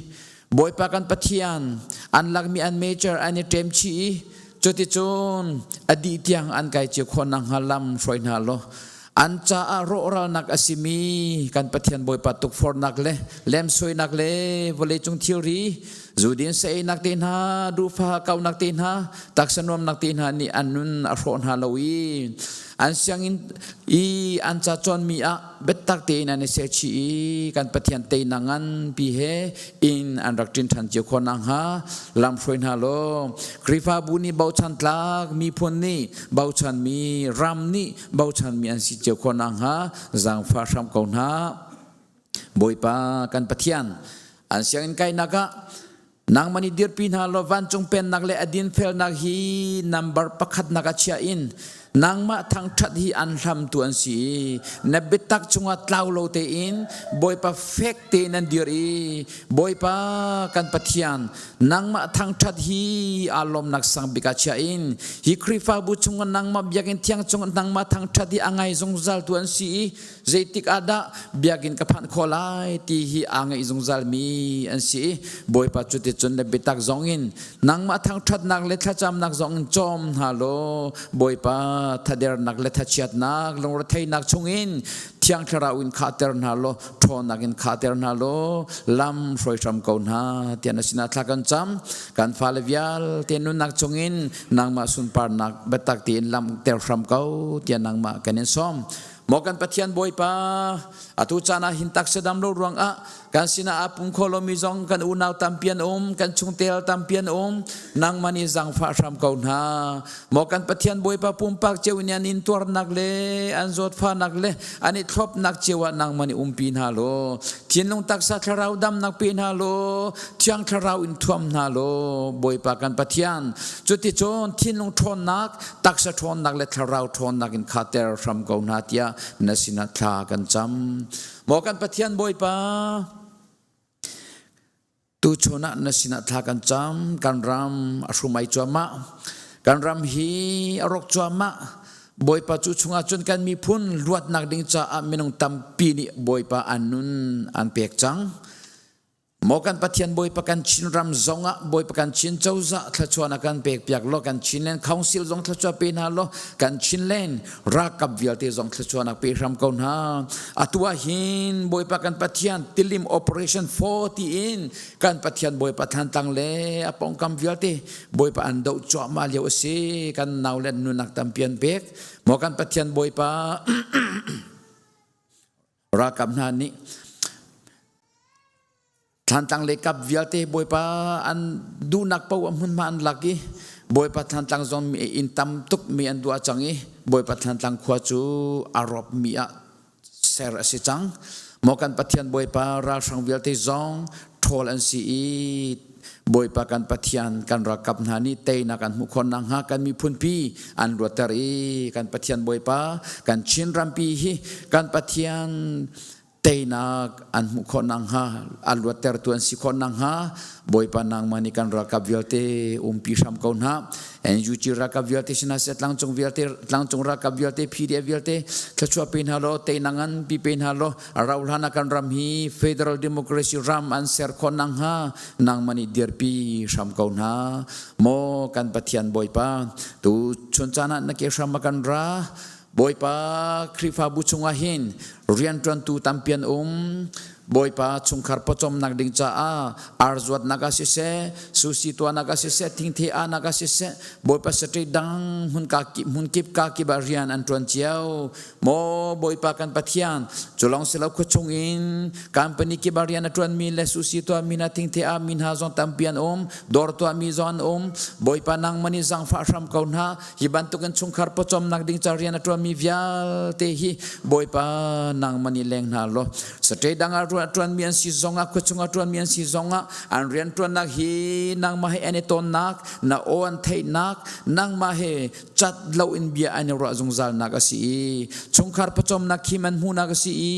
Bawipa kan Pathian an lakmi an major an i ṭem chih i cuticun a dih tiang an kai cio khawh nakhnga lam hruai hna law an caah rawhralnak a simi kan Pathian Bawipa tukforhnak le lemsoinak le vawleicung thilri zudin saeinak te hna duhfa kaunak te hna taksa nuamnak te hna nih an nun a hrawh hna lo i an sianginn i an ca cawnmi ah biatak tein an i sehchih i kan Pathian teinak nganpi he inn an rak ṭin ṭhan cio khawh nakhnga lamhruai hna law Khrihfabu nih bochan tlak miphun nih bochanmi ram nih bochanmi an si cio khawh nakhnga zaangfah hram ko hna. Bawipa kan Pathian an sianginn kainak ah Nangmah nih dirpi hna law vancung pennak le a dinfelnak hi nambar pakhatnak ah chia in nangmah thangṭhat hi an hlamtu an si i na biatak chungah tlau lo tein Bawipa fek tein an dir i Bawipa kan Pathian nangmah thangṭhat hi aa lawmnak sang bik ah chia in hi Khrihfabu chungah nangmah biakinn thiang chungah nangmah thangṭhat hi a ngai zungzaltu an si i zeitik ah dah biakinn ka phanh khawh lai ti hi aa ngeih zungzalmi an si i Bawipa cuticun le biatak zongin nangmah thangṭhatnak le thlacamnak zongin cawm hna law Bawipa thadernak le thachiatnak lungretheihnak chungin Thiang Thlarau in khahter hna law ṭhawnnak in khahter hna law lam hruai hram ko hna tiah na sinah thla kan cam kan fale vialte nunnak chungin nangmah sunparnak biatak tein lamter hram ko tiah nangmah kan in sawm Maw kan Pathian Bawipa, atu caan ah hin taksa dam lo ruangah kan sinah aa pum kho lomi zong kan unau tampi an um, kan chungtel tampi an um, nangmah nih zaangfah hram ko hna. Maw kan Pathian Bawipa pumpak cio in an intuarnak le an zawtfahnak le an i thlopnak cio ah nangmah nih umpi hna law, thinlung taksa thlarau damnak pe hna law, Thiang Thlarau in thuam hna law, Bawipa kan Pathian, cuticun thinlung ṭhawnnak taksa ṭhawnnak le thlarau ṭhawnnak in khater hram ko hna tiah na sinah thla kan cam. Maw kan Pathian Bawipa, tuchun ah na sinah thla kan cam, kan ram a hrumai cuahmah, kan ram hi a rawk cuahmah. Bawipa cu chungah cun kan miphun luatnak ding caah minung tampi nih Bawipa an nun an pek cang. Maw kan Pathian Bawipa kan Chinram zongah Bawipa kan Chin cozah thluachuah na kan pek piak law kan Chinland Council zong thluachuah pe hna law kan Chinland ralkap vialte zong thluachuah nak pe hram ko hna. Atu ah hin Bawipa kan Pathian Tilim Operation 4 tiin kan Pathian Bawipa Thantlang le a pawngkam vialte Bawipa an doh cuahmah lio a si kan nau le nunak tampi an pek. Maw kan Pathian Bawipa Ralkap hna nih Thlantlang le kap vialte Bawipa an duhnak paoh hmunhma an lak i Bawipa Thlantlang zong inn tam tuk mi an duah cang i Bawipa Thlantlang khua cu a rawp mi ah ser a si cang. Maw kan Pathian Bawipa ralhrang vialte zong ṭhawl an si i Bawipa kan Pathian kan ralkap hna nih teinak an hmuh khawh nakhnga kan miphunpi an ruatter i kan Pathian Bawipa kan Chin rampi hi kan Pathian teinak an hmuh khawh nakhnga a luattertu an si khawh nakhnga Bawipa nangmah nih kan ralkap vialte umpi hram ko hna. NUG ralkap vialte sinah seh tlangcung vialte tlangcung ralkap vialte PDF vialte thluachuah pe hna law teinak ngan pi pe hna law rau hlan ah kan ram hi Federal Democracy ram an ser khawh nakhnga nangmah nih dirpi hram ko hna. Maw kan Pathian Bawipa tu chun caan ah na ke hram a kan ra Bawipa Khrihfabu chungah hin rianṭuantu tampi an um. Bawipa chungkhar pawcawmnak ding caah arzuatnak ah siseh, sushi tuahnak ah siseh, thingthi ahnak ah siseh, Bawipa street dang hmun kip ka kip ah rian an ṭuan cio. Maw Bawipa kan Pathian, cu lawng si lo khuachung in company kip ah rian a ṭuanmi le sushi tuahmi hna, thingthi ahmi hna zong tampi an um, dawr tuahmi zong an um. Bawipa nangmah nih zaangfah hram ko hna. Hi bantukin chungkhar pawcawmnak ding ca rian a ṭuanmi vialte hi Bawipa nangmah nih leng hna law sate dang ah rian a ṭuanmi an si zongah khuachung ah ṭuanmi an si zongah an rianṭuannak hi nangmah he an i tonnak na aw an theihnak nangmah he cat loin bia an i ruah zungzalnak a si i chungkhar pawcawmnak khim an hmuhnak a si i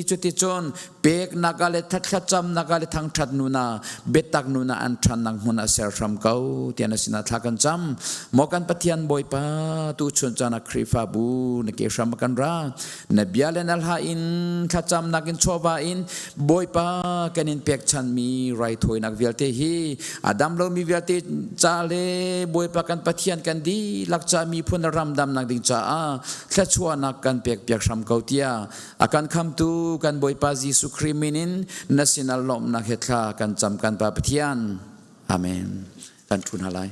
cuticun peknak ah le thlacamnak ah le thangṭhat nun ah biatak nun ah an ṭhannak hmun ah ser hram ko tiah na sinah thla kan cam maw kan Pathian Bawipa tu chun caan ah Khrihfabu na ke hram kan ra na bia le na hla in thlacamnak in chawva in Bawipa kan in pekchanmi raithawinak vialte hi a dam lomi vialte ca le Bawipa kan Pathian kan dihlak ca miphun ram damnak ding caah thluachuahnak kan pekpiak hram ko tiah A kan khamtu kan Bawipa Jesuh Khrih min in na sinah lawmhnak he thla kan cam kan Pa Pathian. Amen. Kan ṭhu hna lai.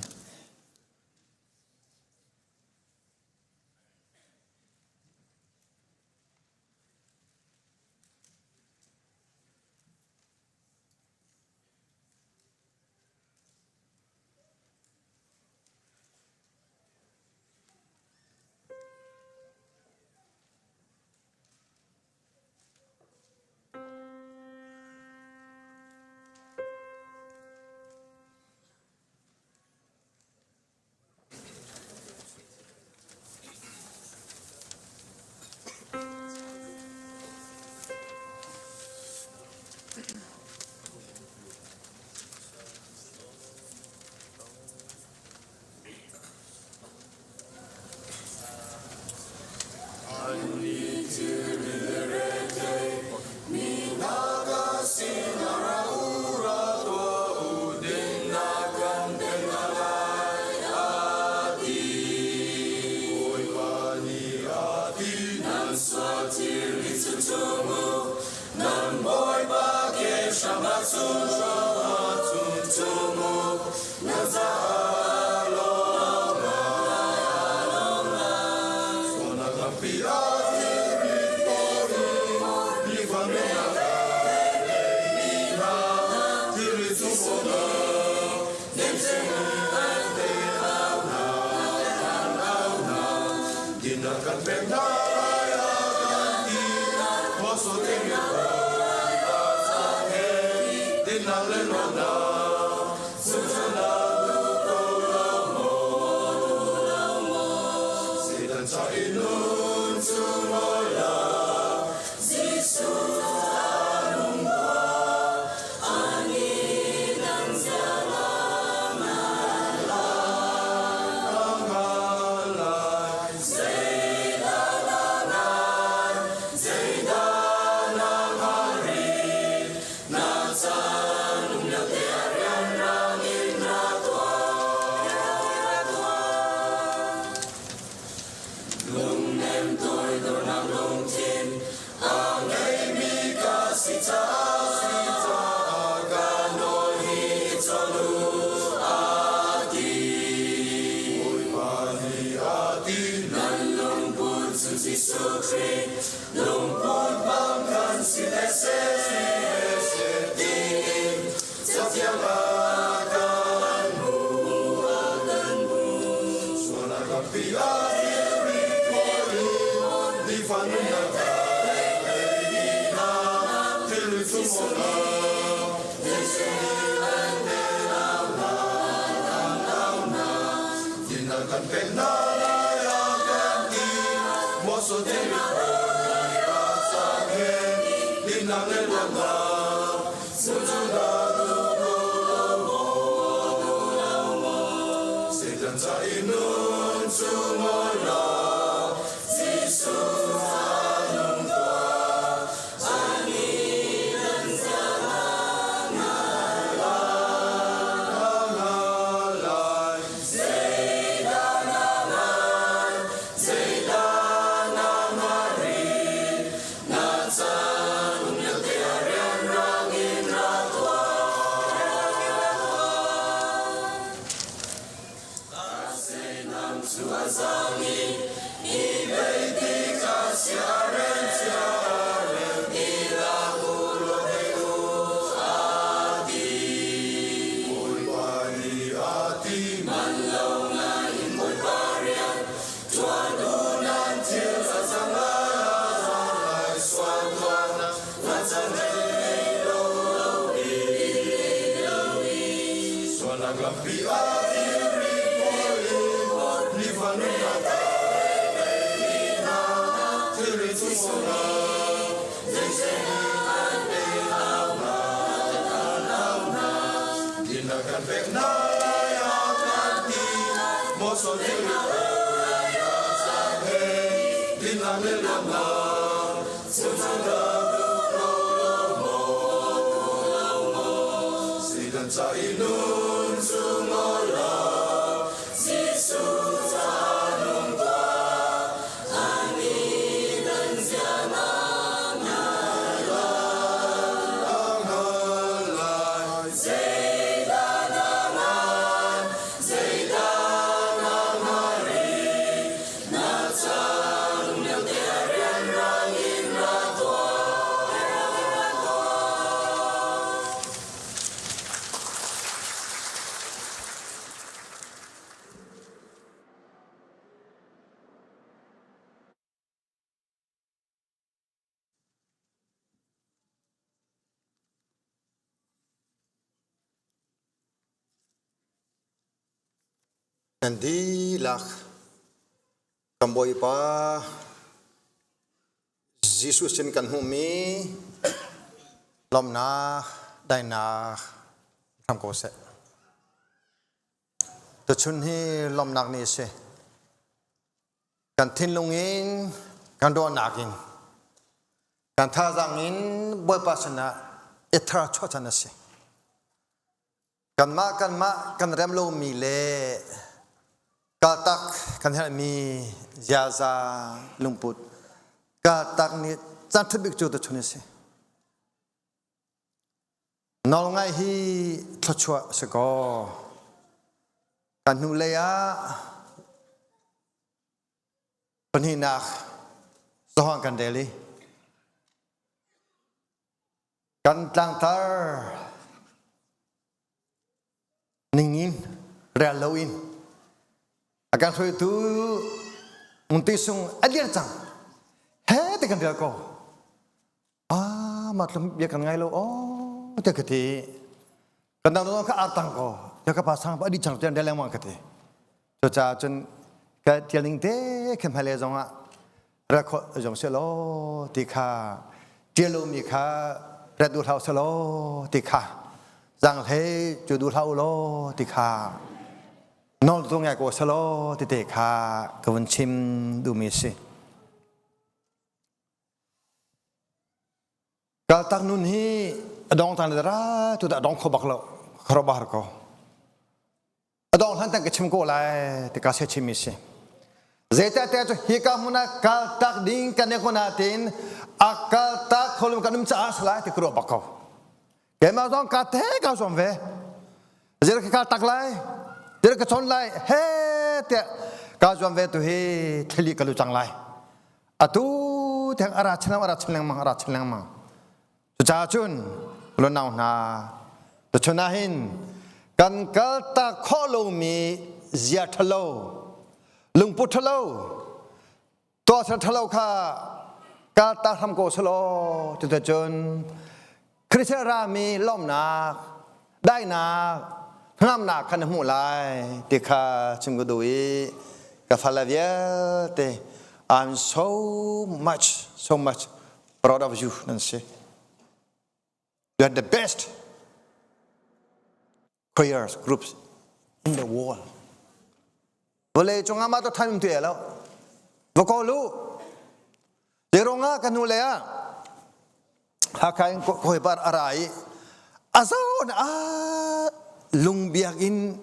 Nan dihlak kan Bawipa Jesuh sin kan hmuhmi lawmhnak, daihnak hram ko seh. Tuchun hi lawmhnak ni a si. Kan thinlung in, kan ruahnak in, kan thazaang in Bawipa sinah i thar chuah chan a si. Kanmah kanmah kan rem lomi le kaltak kan herhmi ziaza lungput kaltak nih caan ṭha bik cu tuchun a si. Nawlngaih hi thluachuah a si kaw kan hnulei ah pahnihnak Johan kan rel i Kan tlangtar ningin rel loin a kan hruaitu Munti sung a dir cang he te kan rel ko ah ma tlum bia kan ngai lo oh te ka ti kan dang dong ka artang ko ya ka pa sang pa di chang tian rel lengmang ka ti Cucaah cun ka tialning te khin hmailei zongah rat khawh zong seh law ti kha tial lomi kha rat duh hlah seh law ti kha zaanghlei cu duh hlah u law ti kha nawl tu ngai ko seh law ti te kha ka vun chim duhmi a si. Kaltak nun hi a dong tang le ra tu dah dong kho bak lo khuaruahhar ko. A dong hlan tang ka chim ko lai ti ka se chim mi si. Zeicahtiah cu hi ka hmun ah kaltak ding kan i kun ahtin a kaltak kholum kan um caah salai ti ka ruah bak ko. Keimah zong ka te ka zuam ve. Zeidah ka kaltak lai? Zeidah ka chawn lai? He tiah ka zuam ve tu hi thlili ka lu cang lai. Atu tiang a ra chin lengmang, a ra chin lengmang, a ra chin lengmang. Cucaah cun lunau hna, tuchun ah hin kan kaltak khawh lomi zia ṭhalo, lungput ṭhalo, tuahser ṭhalo kha kaltak hram ko selaw cuticun Khrih. Christian rami lawmnak, daihnak, hnamnak kha na hmuh lai ti kha chim ka duh i ka fale vialte I'm so much, so much proud of you nan si. You are the best choirs groups in the world. Vawlei cungah mah to than tu lo. Va ko lu. Zeirong kan nu le ah Hakha in koi par ara i azawn a lungbiak in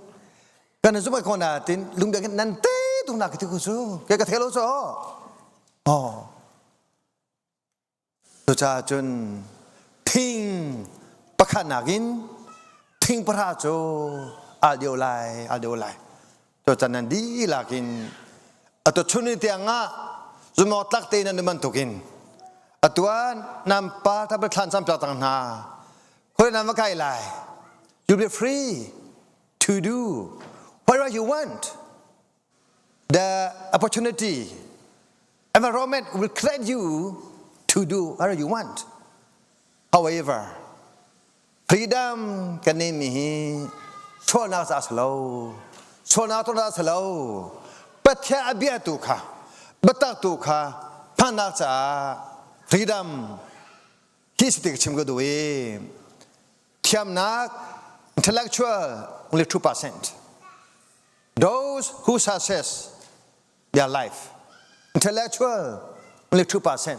kan zumai ko na tin lungbiak in nan te tung nak ti ku cu ke ka thelo cho oh Cucaah cun thing pakhat nakin thing pahra cu al deuh lai, al deuh lai. Cucaah nan dihlak in atu chun ni tiang ah zumawk tlak tein nan um bantukin atu ah nan pa tha thlan cam piak cang hna. Khoi nan va kai lai. You'll be free to do whatever you want. The opportunity, environment will create you to do whatever you want. However, freedom kan neihmi hi sualnak ca a si lo. Sualnak tuahnak a si lo. Pathian a bia tu kha, biatak tu kha hmannak caah freedom hi si ti ka chim ka duh i thiamnak intellectual only 2%. Those who success their life, intellectual, only 2%.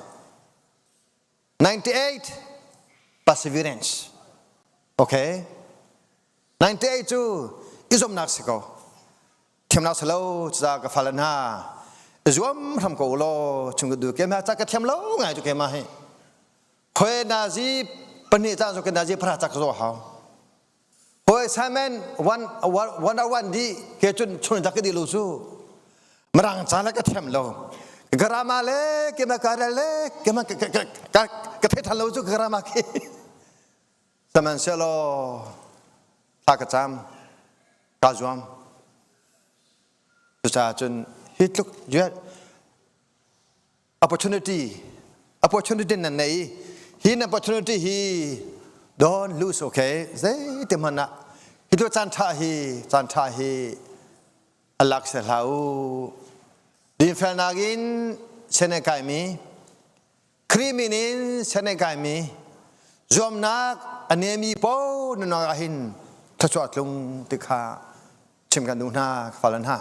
98 perseverance. Okay? 98 cu izomnak si ko. Thiamnak si lo ca ka fal hna. Zuam hram ko law chung ka du ke ma ca ka thiam lo ngai cu ke ma hi. Khoi nazi pahnih caan so ke nazi phara cak zo hau. Hawi assignment one one one di ke cun chun tak di lu su marang caan le ka thiam lo garama le ke ma ka le ke ma ka ka thei than lo cu garama khi sihmanhsehlaw thla ka cam ka zuam cucaah cun hi tluk opportunity opportunity nan nei hi nan opportunity hi don't lose okay zei te hmanh ah hi tu caan tha hi caan tha hi alak se hlah u dinfelnak in sene kai mi Khrih min in sene kai mi zuamnak a nemi po nunnak ah hin thluachuah tlung ti kha chim kan duh hna falan ha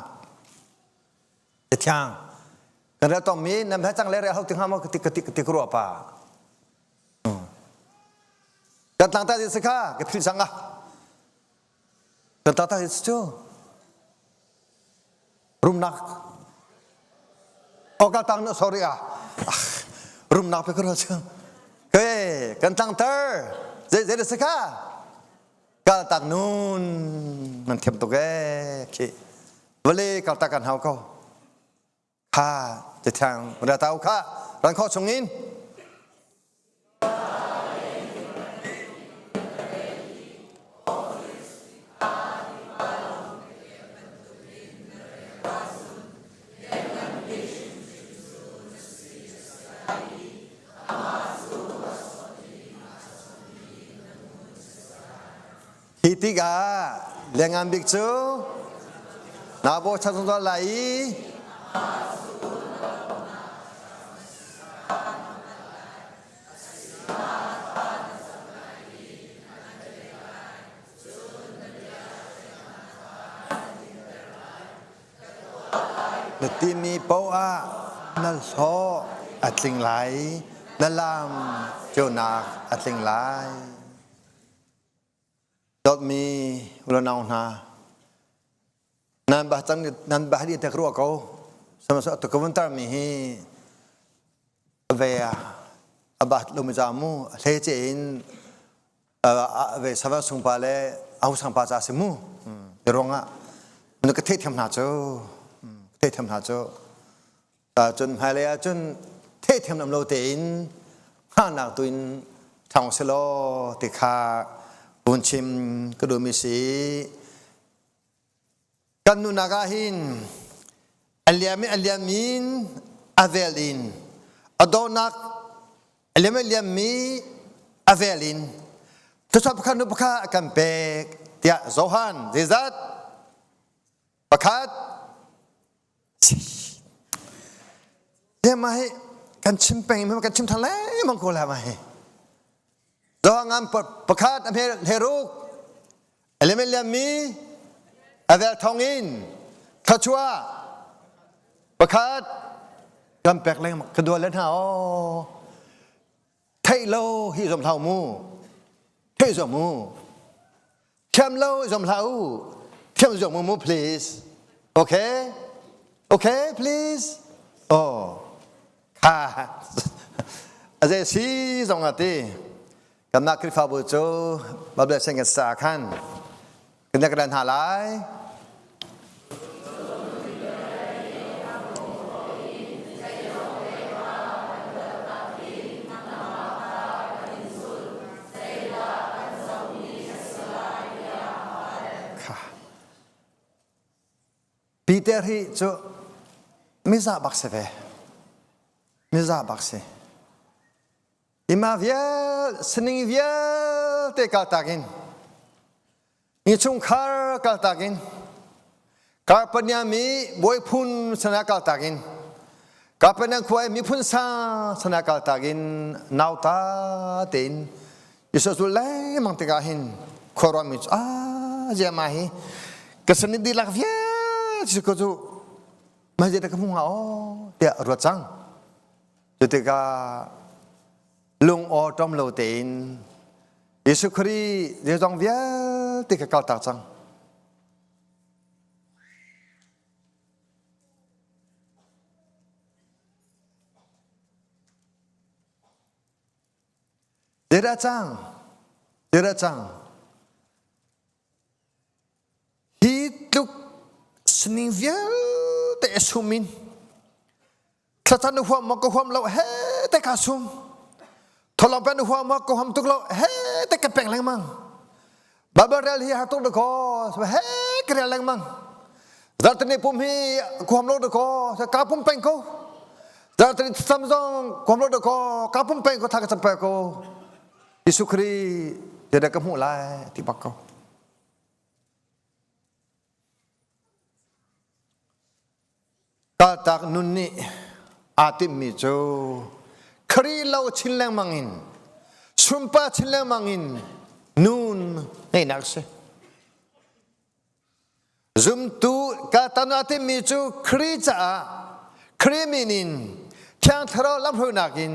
Cathiang kan rel tongmi nan he cang le rel ho ti hnga maw ka ti ka ti ka ti ka ruah pa. Kan tlang ta si kha ka philh cang ah. Kan tlang ta si cu rumnak Oh ka tang no sorry ah. Rumnak pe ka ruah cu. Ke kan tlang ter zei zei si kha Kaltak nun nan thiam tuk ee khi vale kaltak kan hau ko kha te thiang ra tau kha ran kho chung in Hi tikah Lianngan Bik cu naa bochan zungzal lai i Na timi paoh ah na hlawh a tling lai, na lam ceunak a tling lai. Dawtmi unau hna, nan bah cang nan bah dih te ka ruah ko. Sihmanhsehlaw atu ka vun tarmi hi ve a bah lomi ca mu hlei in ve sava sungpa le ahusang pa ca si mu. Hi ruangah na ka theihthiam hna cu ka theihthiam hna cu cun hmailei ah cun theihthiam lam lo tein hngahnak tu in ṭhang selaw ti kha vun chim ka duhmi si. Kan nunak ah hin a liam in a liam in a vel in a dawhnak a liam in a liammi a vel in. Thluachuah pakhat hnu pakhat a kan pek tiah Johan zeizat pakhat Mah hi kan chim peng kan chim than lengmang ko lai mah hi. Johan ngan pakhat a heruk element liam mi avel thong in thluachuah pakhat kan pek lengmang ka dual le hna aw theih lo hi zom hlah mu theih zom mu thiam lo zom hlah u thiam zom mu mu please okay okay please oh kha aze si zong ati kanmah Khrihfabu cu Bible sing kan sa khan kan kan hna lai Peter hi cu miza bak si ve. Miza bak si. Ima vial sining vialte kaltak in innchungkhar kaltak in Karpania mi bawiphun sana kaltak in Karpania khua i miphun sa sana kaltak in nauta tein Jesuh zul lengmang tikah hin khuaruah mi cu ah ziama hi ka sani dihlak vialte cu cu mah zei dah ka hmu hnga aw tiah ruat cang. Cutikah lung awṭom lo tein Jesuh Khrih zeizong vialte ka kaltak cang. Zeidah cang? Zeidah cang? Hi tluk sining vialte a sum in thlacam na huam maw ka huam lo he te ka sum tholong pen na huam maw ka huam tuk lo he te ka peng lengmang Bible rel hi har tuk da ko he ka rel lengmang zartani pum hi huam lo da ko ka pum peng ko zartani sam zong huam lo da ko ka pum peng ko tha ka cam pe ko Jesuh Khrih zeidah ka hmuh lai ti bak ko. Kaltak nun nih aa timhmi cu Khrih lo chin lengmang in sunpa chin lengmang in nun ngeihnak si. Zumtu kaltak nun aa timhmi cu Khrih caah Khrih min in Thiang Thlarau lamhruainak in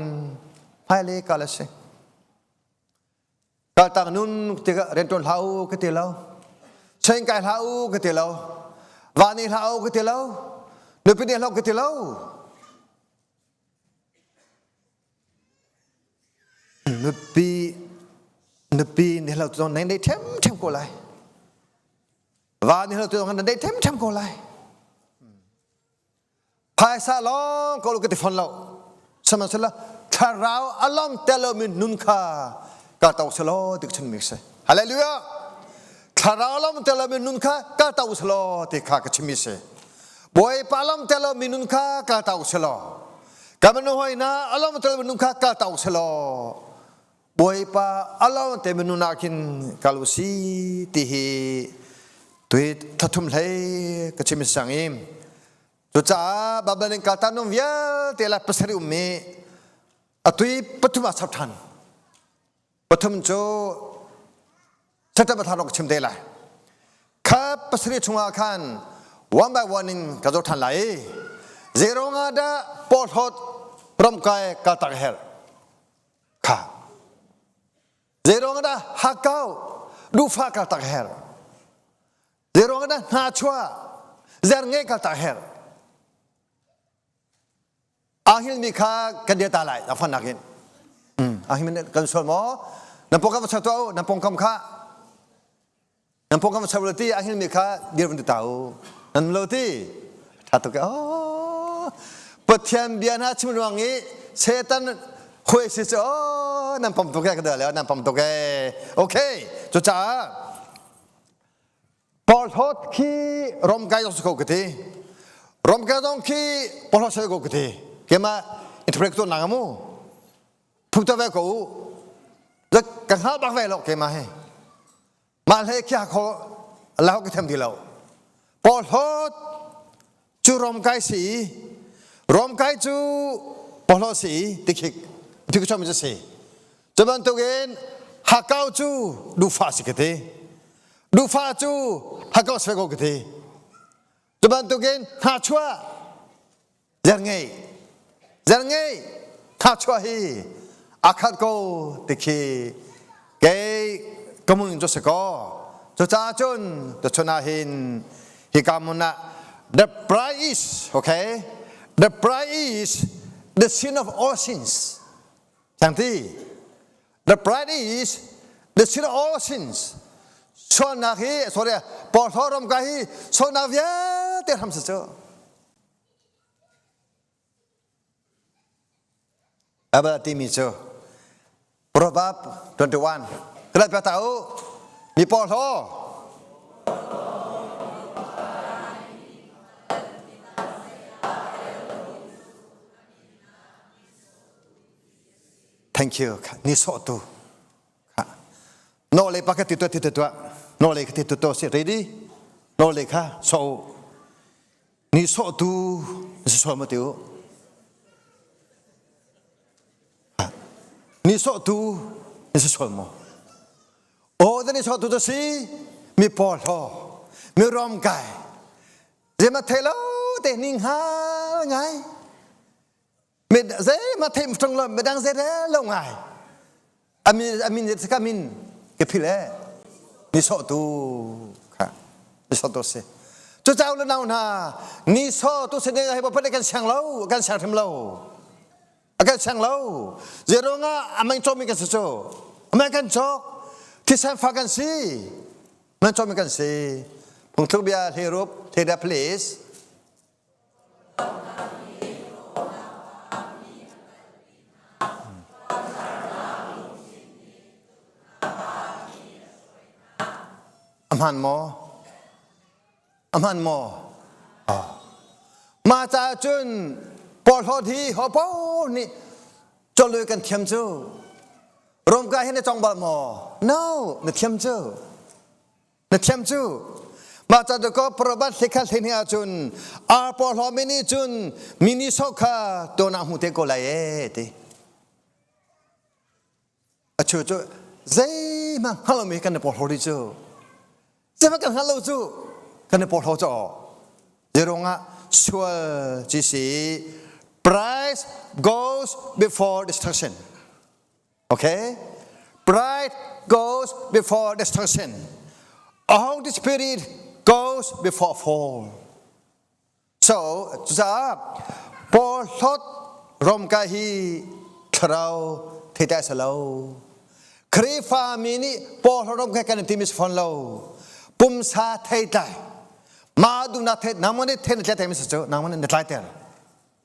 hmailei kal a si. Kaltak nun tikah rianṭuan hlah u ka ti lo. Chain kai hlah u ka ti lo. Va nih hlah u ka ti lo. Nupi nih hlah u ka ti lo. Nupi nupi nih hlah tu nan nei ṭhemṭhem ko lai. Va nih hlah tu nan nei ṭhemṭhem ko lai. Phaisa lawng ko ka ti fawn lo. Sihmanhsehlaw thlarau a lawng tel lomi nun kha ka to selaw ti ka chimmi si. Hallelujah! Thlarau lawng tel lomi nun kha ka to selaw ti kha ka chimmi si. Bawipa lawng tel lomi nun kha ka to selaw. Ka manu hoi na a lawng tel lomi nun kha ka to selaw. Bawipa a lawng te minun ah khin kal u si ti hi tui thathum hlei ka chim sang i cucaah Babylon in kaltan nung vialte la pasarih ummi atui pathum ah chap than pathum cu September thla ka chim te lai kha pasarih chungah khan one by one in ka zoh than lai i zeirong ah dah porhlawt ramkai kaltak her Kha. Zeiruang dah hakkau duhfah kal tak her. Zeiruang dah hnachuah zer nge kal tak her. Ahil mi kha kan dia ta lai na fan nakin. Ahil mi kan sual maw? Nan pongkam va tuah u, nan pongkam kha nan pongkam va lo ti ahil mi kha dir van ti ta u. Nan lo ti. Tha tuk oh. Pathian bia hna chim ruang i Satan khuai si cu oh nan pom tuk e ka le nan pom tuk e. Okay. Cucaah porhlawt khi romkai zong si ko ka ti. Romkai zong khi porhlawt si ko ka ti. Keimah interpret tu nang mu. Phung ta ve ko u. Ka hngal bak ve lo keimah hi. Mah hlei khi kho lahu ka thiam ti lo. Porhlawt cu romkai si i romkai cu porhlawt si i tikhi tikhi chom cu si. Cu bantukin hakau cu dufa si ka ti. Dufa cu hakau si ko ka ti. Cu bantukin hnachuah Zerngei zerngei thachuah hi a khat ko ti khi kei ka mun cu si ko. Cucaah cun tuchun ah hin hika hmun ah the pride is okay the pride is the sin of all sins. Thangti the pride is the sin of all sins. Sualnak hi sorry porhlaw ram ka hi sualnak vialte hram si cu. Abel timi cu Proverb 21 Kala pa ta u mi porhlaw Thank you. Ni sawh tu. No le pa ka ti tu ti tu No le ka ti tu to si ready? No le kha so Ni sawhtu si sual maw ti u? Ni sawhtu ni si sual maw? Aw da ni sawhtu cu si mi porhlaw, mi romkai, zeima thei lo te ning hal ngai. Mi zeima thei ṭung lo, midang zei rel lo ngai. Amin amin ka min ka phil e ni sawhtu kha ni sawhtu si cu cau le nau hna ni sawhtu si ding hi pa kan siang lo kan siang hrim lo a kan siang lo zeruangah amang cawmi kan si cu amang kan cawk thisen fa kan si man cawmi kan si phungthluk bia hlerup theda please A hmaan maw? A hmaan maw? Mah caah cun porhlawt hi hopo nih cawlui kan thiam cu. Romka hi na cong bal maw? No, na thiam cu. Na thiam cu mah ca dakaw Probat hlekhat hlehnih ahcun ar porhlaw mi nih cun mi nih sawh kha tuan ah hmu te ko lai ee ti. A chu cu zeihmanh hngal lomi kan i porhlaw rih cu. Zeihmanh kan hngal lo cu kan i porhlaw cu. Zeruangah sual ci si price goes before destruction. Okay? Pride goes before destruction. A hungry spirit goes before fall. So, cucaah porhlawt romka hi thlarau theitlai sa lo. Khrihfa mi nih porhlawt romka kan timi si fawn lo. Pumsa theitlai. Mah duhnak thei nangmah nih thei na tlai mi si cu nangmah nih na tlai ter.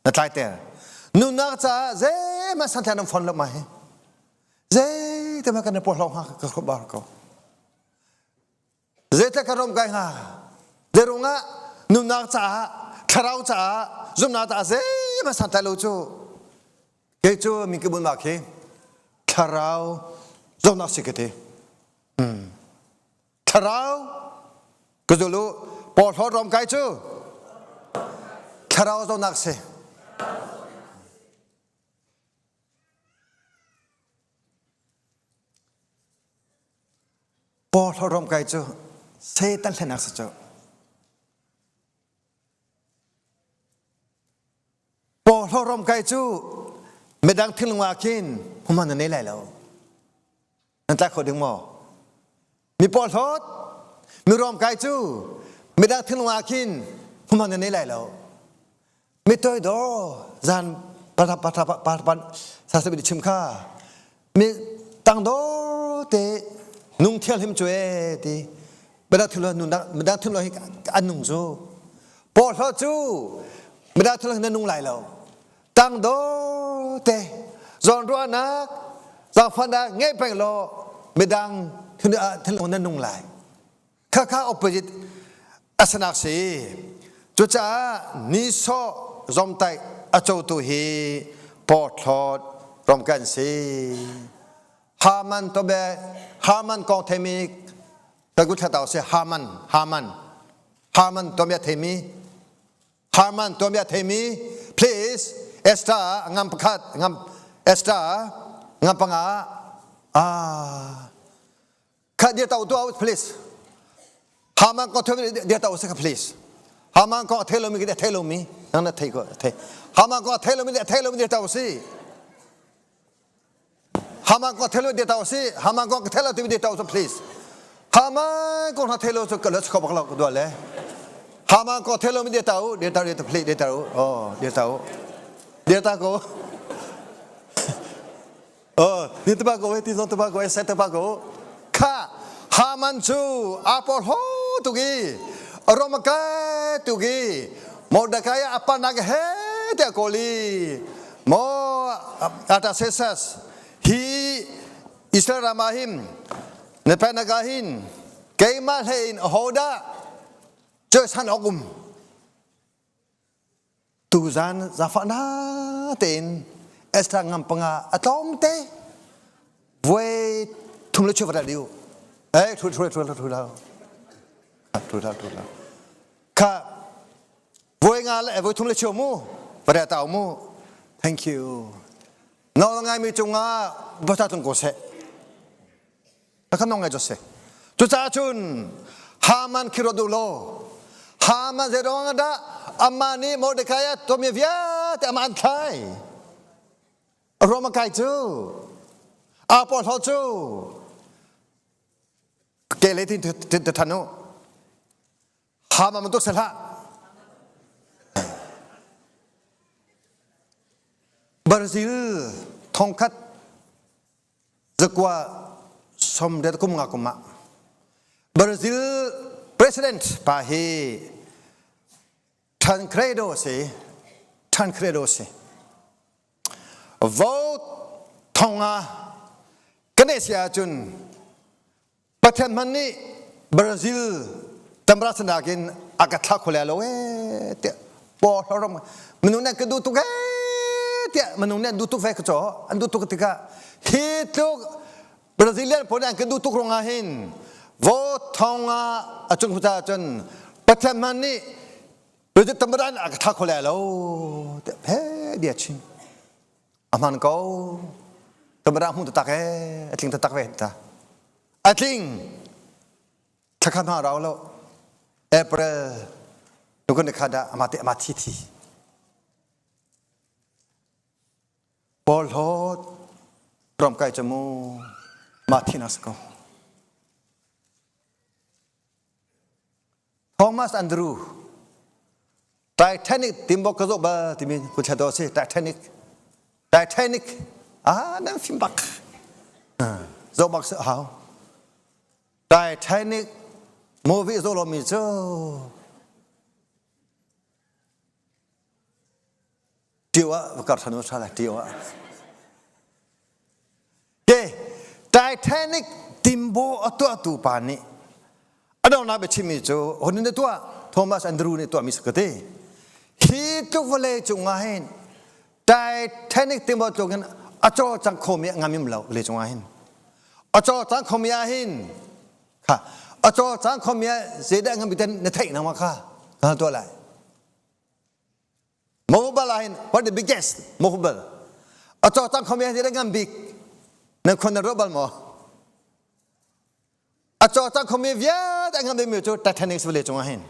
Na tlaiter. Nunnak caah zeihmanh santlai nan fon lo ma hi. Zeite kan i porhlaw hnga ka khup bar ko. Zeite ka rom kai hnga. Zerung ah nunnak caah thlarau caah zumhnak caah zeihmanh santlai lo cu. Kei cu min ka bun khi thlarau zumhnak si ka ti. Hmm. Thlarau ka zul u porhlawt rom kai cu thlarau zonak si. Porhlawt rom kai cu Satan hlenak si cu. Porhlawt rom kai cu midang thinlung ah khin hman na nei lai lo. Nan tlak kho ding maw? Mi porhlawt, mi ruamkai cu midang thinlung ah khin hmuhman nan nei lai lo. Mi toidor zan patha patha patha sa chim kha mi tangdor te nung thianghlim cu e ti midang thinlung nunnak midang thinlung hi an nung cu porhlawt cu midang thinlung na nung lai lo tangdor te zawnruahnak zaangfahnak ngei peng law midang thinlung na nung lai khakha opposite asanak si cucaah nisawh zomtaih a cotu hi porthlawt rom kan si. Haman to be Haman kong theimi ka gut thlatau si Haman Haman Haman to bia theimi Haman to bia theimi please Esther ngam pakhat ngam Esther ngam panga ah kha dia tau tu out please Haman ko thei dia tau se please Haman ko thei lo mi thei lo mi nang na thei ko thei Haman ko thei lo mi thei lo mi dia tau si Haman ko thei lo dia tau si Haman ko thei lo ti dia tau so please Haman ko na thei lo so ka lo ko bak lo do le Haman ko thei lo mi dia tau dia tau dia tau please dia tau oh dia tau dia tau ko Oh, ni te ba ko ti zong te ba ko set te ba ko kha Haman cu a porho tuki Romakai tuki Mordecai apa nak he te koli mo Artaxerxes hi Israel ramahim Nepanagahin keimah hlein hoda san ok um Tuzan zafahnak tein Esther ngam panga a tlawm te voi thum le chuvat liu eh thu thu thu thu la thu la thu la kha voi nga le voi thum le chiu mu vare tau mu thank you no ngai mi chunga bata tung ko se Ka nong ngai jose. Cucaah cun Haman khi ruat u law Haman zeiruang dah amah nih Mordecai a tuahmi vialte amah an thlai. Roma kai cu aa porhlaw cu ke le tin tin than u. Haman bantuk si hlah. Brazil thongkhat Zakua somriat kum nga kum ah Brazil president pa hi Tancredo si Tancredo si vote thonga kan si ahcun Pathian hman nih Brazil tamra sanak in a ka thla khole lo e tiah paw hlorom minung nih an ka duh tuk e tiah minung nih an duh tuk ve ka caw an duh tuk tikah hi tluk Brazilian pawl nih an ka duh tuk ruangah hin vote thong ah a cung huta cun Pathian hman nih Brazil tamra a ka thla khole lo tiah he dia chim A hman ko. Kamara hmu taktak ee, a tling taktak ve ta. A tling. Thlakhat hma rau lo. April nukun ni khat ah ama te ama thi thi. Paul hlawt rom kai chamu ma thi na ko. Thomas Andrew Titanic timbo ka zoh bal timi kun thla do si Titanic Titanic ah nan fim bak zoh bak si hau Titanic movie zoh lomi cu Tio ah kar thanu tha la tio ah Ke Titanic timbo a tuahtu pa nih a donghnak biachimmi cu honin na tuah Thomas Andrew nih tuahmi si ka ti. Hi tluk vawlei cungah hin Titanic timbo tluk in a cawlcang khomi a ngam lo vawlei cungah hin. A cawlcang khomi ah hin kha a cawlcang khomi ah zeidah ngam bik na theih na ma kha ka tuah lai. Mobile ah hin what the biggest mobile a cawcang khomi hi ngan bik nan khon na ruah bal maw a cawcang khomi vialte ngan bik mi cu Titanic vale cungah hin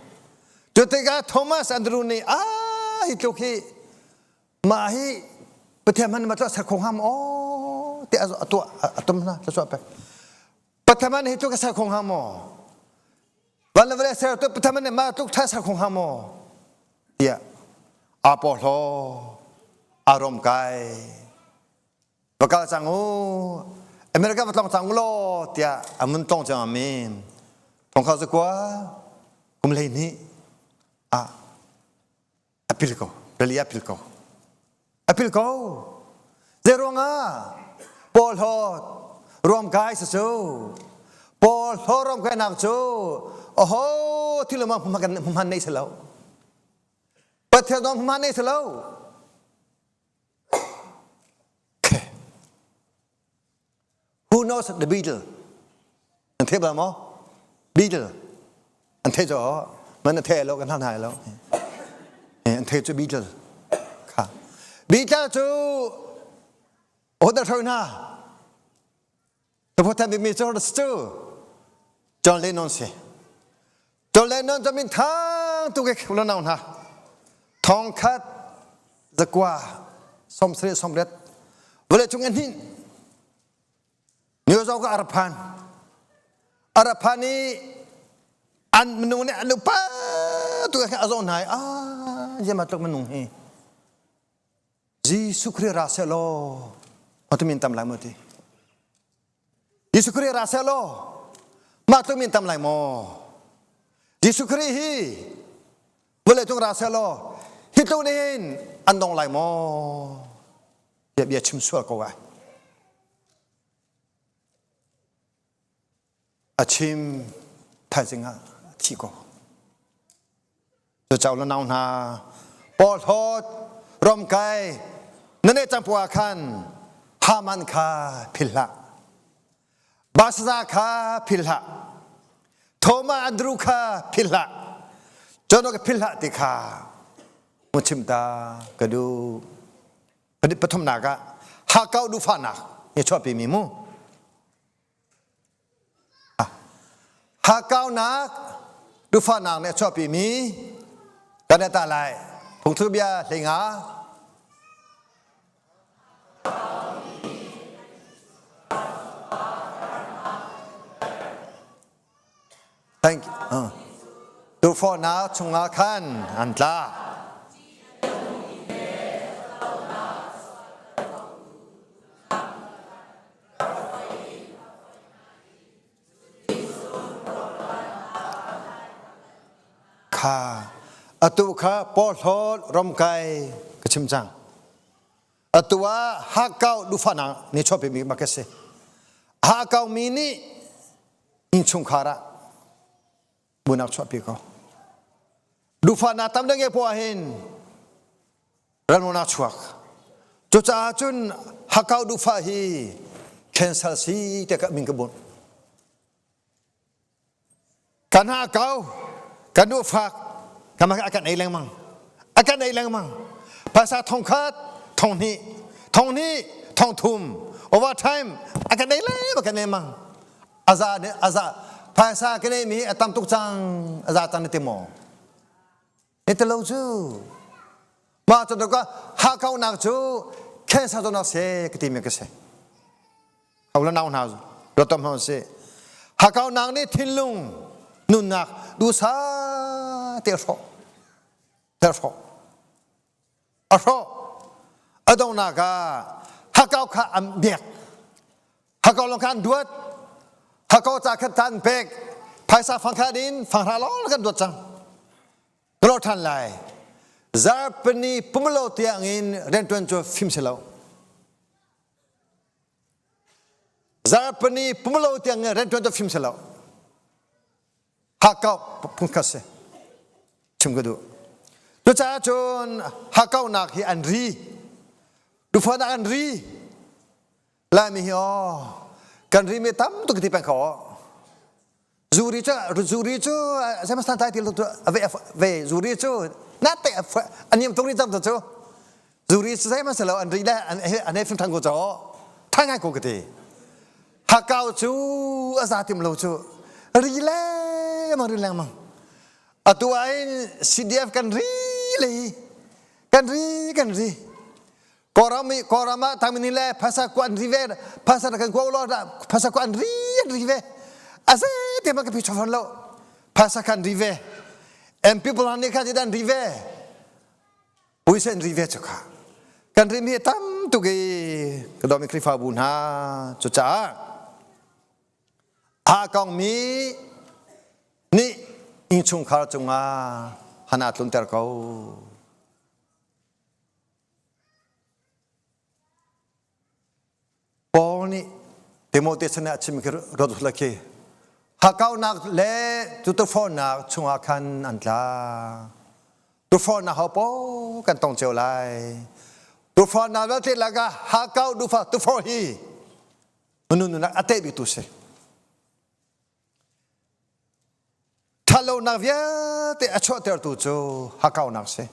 cu tikah Thomas Andrew nih a hi tluk hi mah hi Pathian hman ma tuah ser kho hnga maw ti a tuah a tum hna tla pek Pathian hman hi tluk a ser kho hnga maw Van le vawlei sertu Pathian nih mah tluk ṭha ser kho hnga maw? tiah aa porhlaw, aa romkai. Va kal cang u, America va tlong cang u law tiah a mun tlong cang amin. Thongkhau zakua kum 12 ah a pil ko, rili a pil ko. A pil ko. Zeiruangah? Porhlawt ruamkai si cu. Porhlawt ruamkainak cu aho thil ma hman nei si lo. Pathian zong hman nei si lo. Who knows the Beatles? An thei bal maw? Beatles. An thei cu man a thei lo kan hlan hai lo. An thei cu Beatles. Kha. Beatles cu Hodar thoi hna. Tuphotan bikmi cu cu John Lennon si. John Lennon cu min thang tu ke lo nau hna. Thong khat zakua somsre somret vale chung an hin New York ah araphan. Araphan i an minung nih an upa tu ke a zoh hna i ah yema tluk minung hi Jesuh Khrih ra seh law matu min tam lai maw ti Jesuh Khrih ra seh law mah tluk min tam lai maw Jesuh Khrih hi vawlei cung ra seh law hi tluk nih hin an dong lai maw tiah bia chim sual ko ai A chim thaizing ah a thi ko. Cucaah le nau hna, porhlawt, romkai, na neh cang poah khan Haman kha philh hlah. Basaza kha philh hlah. Thoma Andru kha philh hlah. Cun ka philh hlah ti kha mu chim ta ka duh. Pathumnak ah hakau duhfahnak ni chuahpi mi mu. Hakkaunak duhfahnak nih a chuahpimi kan i tah lai. Phungthlukbia hleinga. Thank you. Uh. Duhfahnak chungah khan an tla. Kha atu kha porhlawt romkai ka chim cang. Atu ah hakkau duhfahnak nih chuahpimi bak a si. Hakkau mi nih innchungkhar ah bunak chuahpi ko. Duhfahnak tam deuh nge poah hin ralmunak chuak. Cucaah cun hakau duhfah hi cancel si tiah ka min ka bunh. Kan hakau, kan duhfak, kan a kan ei lengmang. A kan ei lengmang. Phaisa thongkhat, thonghnih, thonghnih, thongthum, overtime a kan ei lengmang, a kan ei lengmang. Aza aza phaisa ka neimi a tam tuk cang aza cang na ti maw? Ni ti lo cu. Mah cu ka hakaunak cu cancer zawtnak se ka timi ka si. Hau la nau hna ruat hna si. Hakaunak nih thinlung nunnak dusa te hrawh. Te hrawh. A hrawh. A donghnak ah hakau kha an biak. Hakau lawng kha an duat. Hakau ca khat an pek. Phaisa fangkhat in fanghra lawng kan duat cang. Ka lawh ṭhan lai. Zarhpini pumlo tiang in rianṭuan cu fim si lo. Zarhpini pumlo tiang in rianṭuan cu fim si lo. Hakau phungkhat si. Chim ka duh. Cucaah cun hakaunak hi an ri. Duhfahnak an ri. Laimi hi aw kan ri mi tam tuk ti peng kho. Zuri cu zuri cu zemastan tai ti lo ve ve zuri cu na te aniam tuk ri tam cu zuri cu zei ma lo an ri le an an he phim thang ko cho thang ngai ko ka ti hakau cu a za tim lo cu ri le mang ri lengmang atu ai CDF kan ri le kan ri kan ri Kawlram i Kawlram ah tangmini le phasa ku an ri ve phasa kan kuo lo phasa ku an ri an ri ve ase te ma ka pi chofon lo phasa kan ri ve MP plan ni kha dan ri ve puisen ri ve chu kha kan ri mi tam tu ki ka domi Khrihfabu hna cu caah a kong mi nih innchungkhar cungah hana tlunter ko Paul nih Timote sinah a chim khi ruat hlah khi hakaunak le tutufornak chungah khan an tla. Tufornak ho po kan tong cio lai. Tufornak vialte lakah hakau dufa tufor hi. Minung nunnak a teh biktu si. Ṭhatlonak vialte a chuahtertu cu hakkaunak si.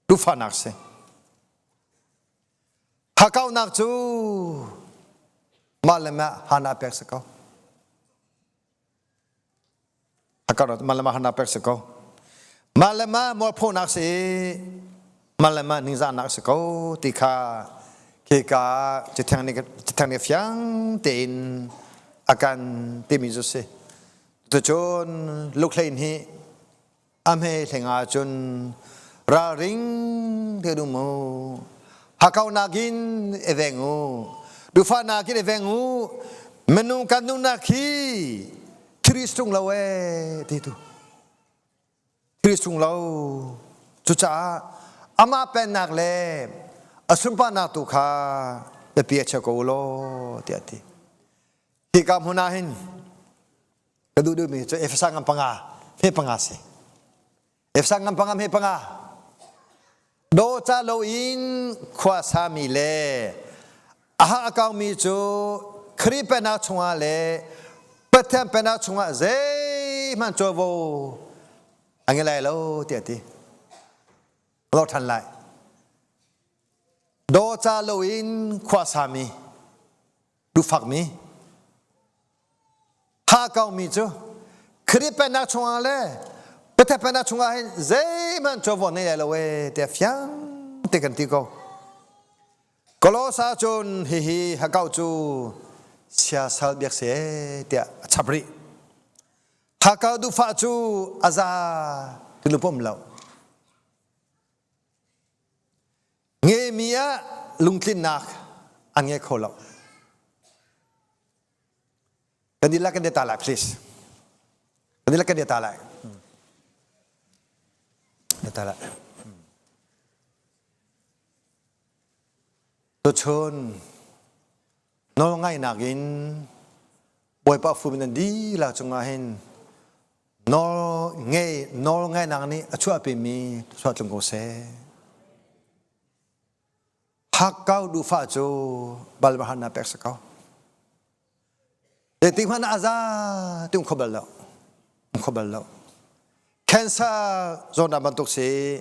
Duhfahnak si. Hakkaunak cu mah le mah hana pek si ko. Hakkaunak mah le mah hana pek si ko. Mah le mah mualphonak si mah le mah ningzahnak si ko ti kha khika cathiang nih cathiang nih fiang tein a kan timi cu si. Tucun Lukhlein hi a hme hleng ahcun ralring te dum mu hakaunak in i veng u duhfahnak in i veng u minung kan nunnak hi thiri sung lo ee ti tu thiri sung lo cucaah amah pennak le a sunparnak tu kha biapi a chia ko u law tiah a ti hika hmun ah hin ka duh duhmi cu Efesa ngan panga hme panga si Efesa ngan panga hme panga do ca lo in khua sami le aha a kaumi cu Khrih pennak chungah le Pathian pennak chungah zeihmanh covo a ngei lai lo tiah a ti lo ṭhan lai do ca lo in khua sami Lufakmi hakaumi cu Khrih pennak chungah le Pathian pennak chungah hin zeihmanh covo nei lai lo ee tiah fiang te kan ti ko. Kolosa cun hihi hakau cu siasal biak si ee tiah a chap rih. Hakau duhfah cu a za ti lupum lo. Ngemi ah lungtlinnak an ngei kho lo. Kan dihlak kan ta lai please. Kan dihlak kan ta lai. Ta lai. Tuchun nawlngaihnak in Bawipa fu nan dihlak cungah hin nawl ngei nawl ngaihnak nih a chuahpimi chuah tlung ko seh. Hakkau duhfah cu balbahan na pek sa ko. Zeitik hmanh ah a za ti um kho bal lo. Um kho bal lo. Cancer zawtnak bantuk si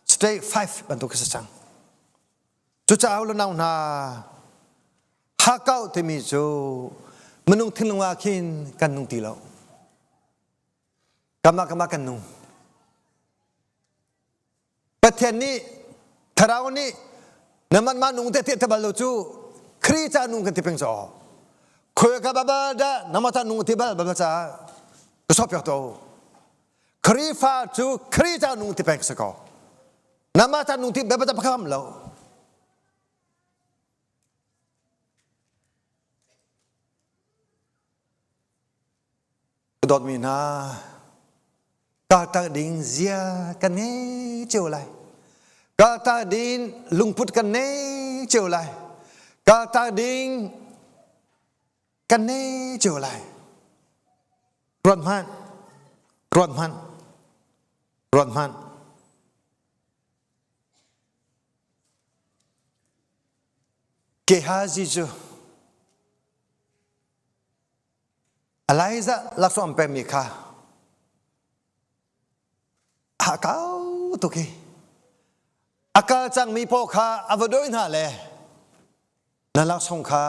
stage 5 bantuk khi si cang. Cucaah u nau hna hakkauh timi cu minung thinlung ah khin kan nung ti lo. Kamah kamah kan nung. Pathian nih thlarau nih na man ma nung te te bal lo cu Khrih ca nung kan ti peng caw. Khoi ka baba da nama ta nung ti bal bal ca ka sop yak to. Khrihfa cu Khrih ca nung ti peng sa ko. Nama ta nung ti baba ta pakham lo. Dawtmi hna, kaltak ding zia kan ngei cio lai. Kaltak ding lungput kan nei cio lai. Kaltak ding kan nei cio lai. Ruat hmanh, ruat hmanh, ruat hmanh. Gehazi cu Elijah laksawng an pekmi kha a kau tuk i a kal cangmi pawl kha a va dawi hna le na laksawng kha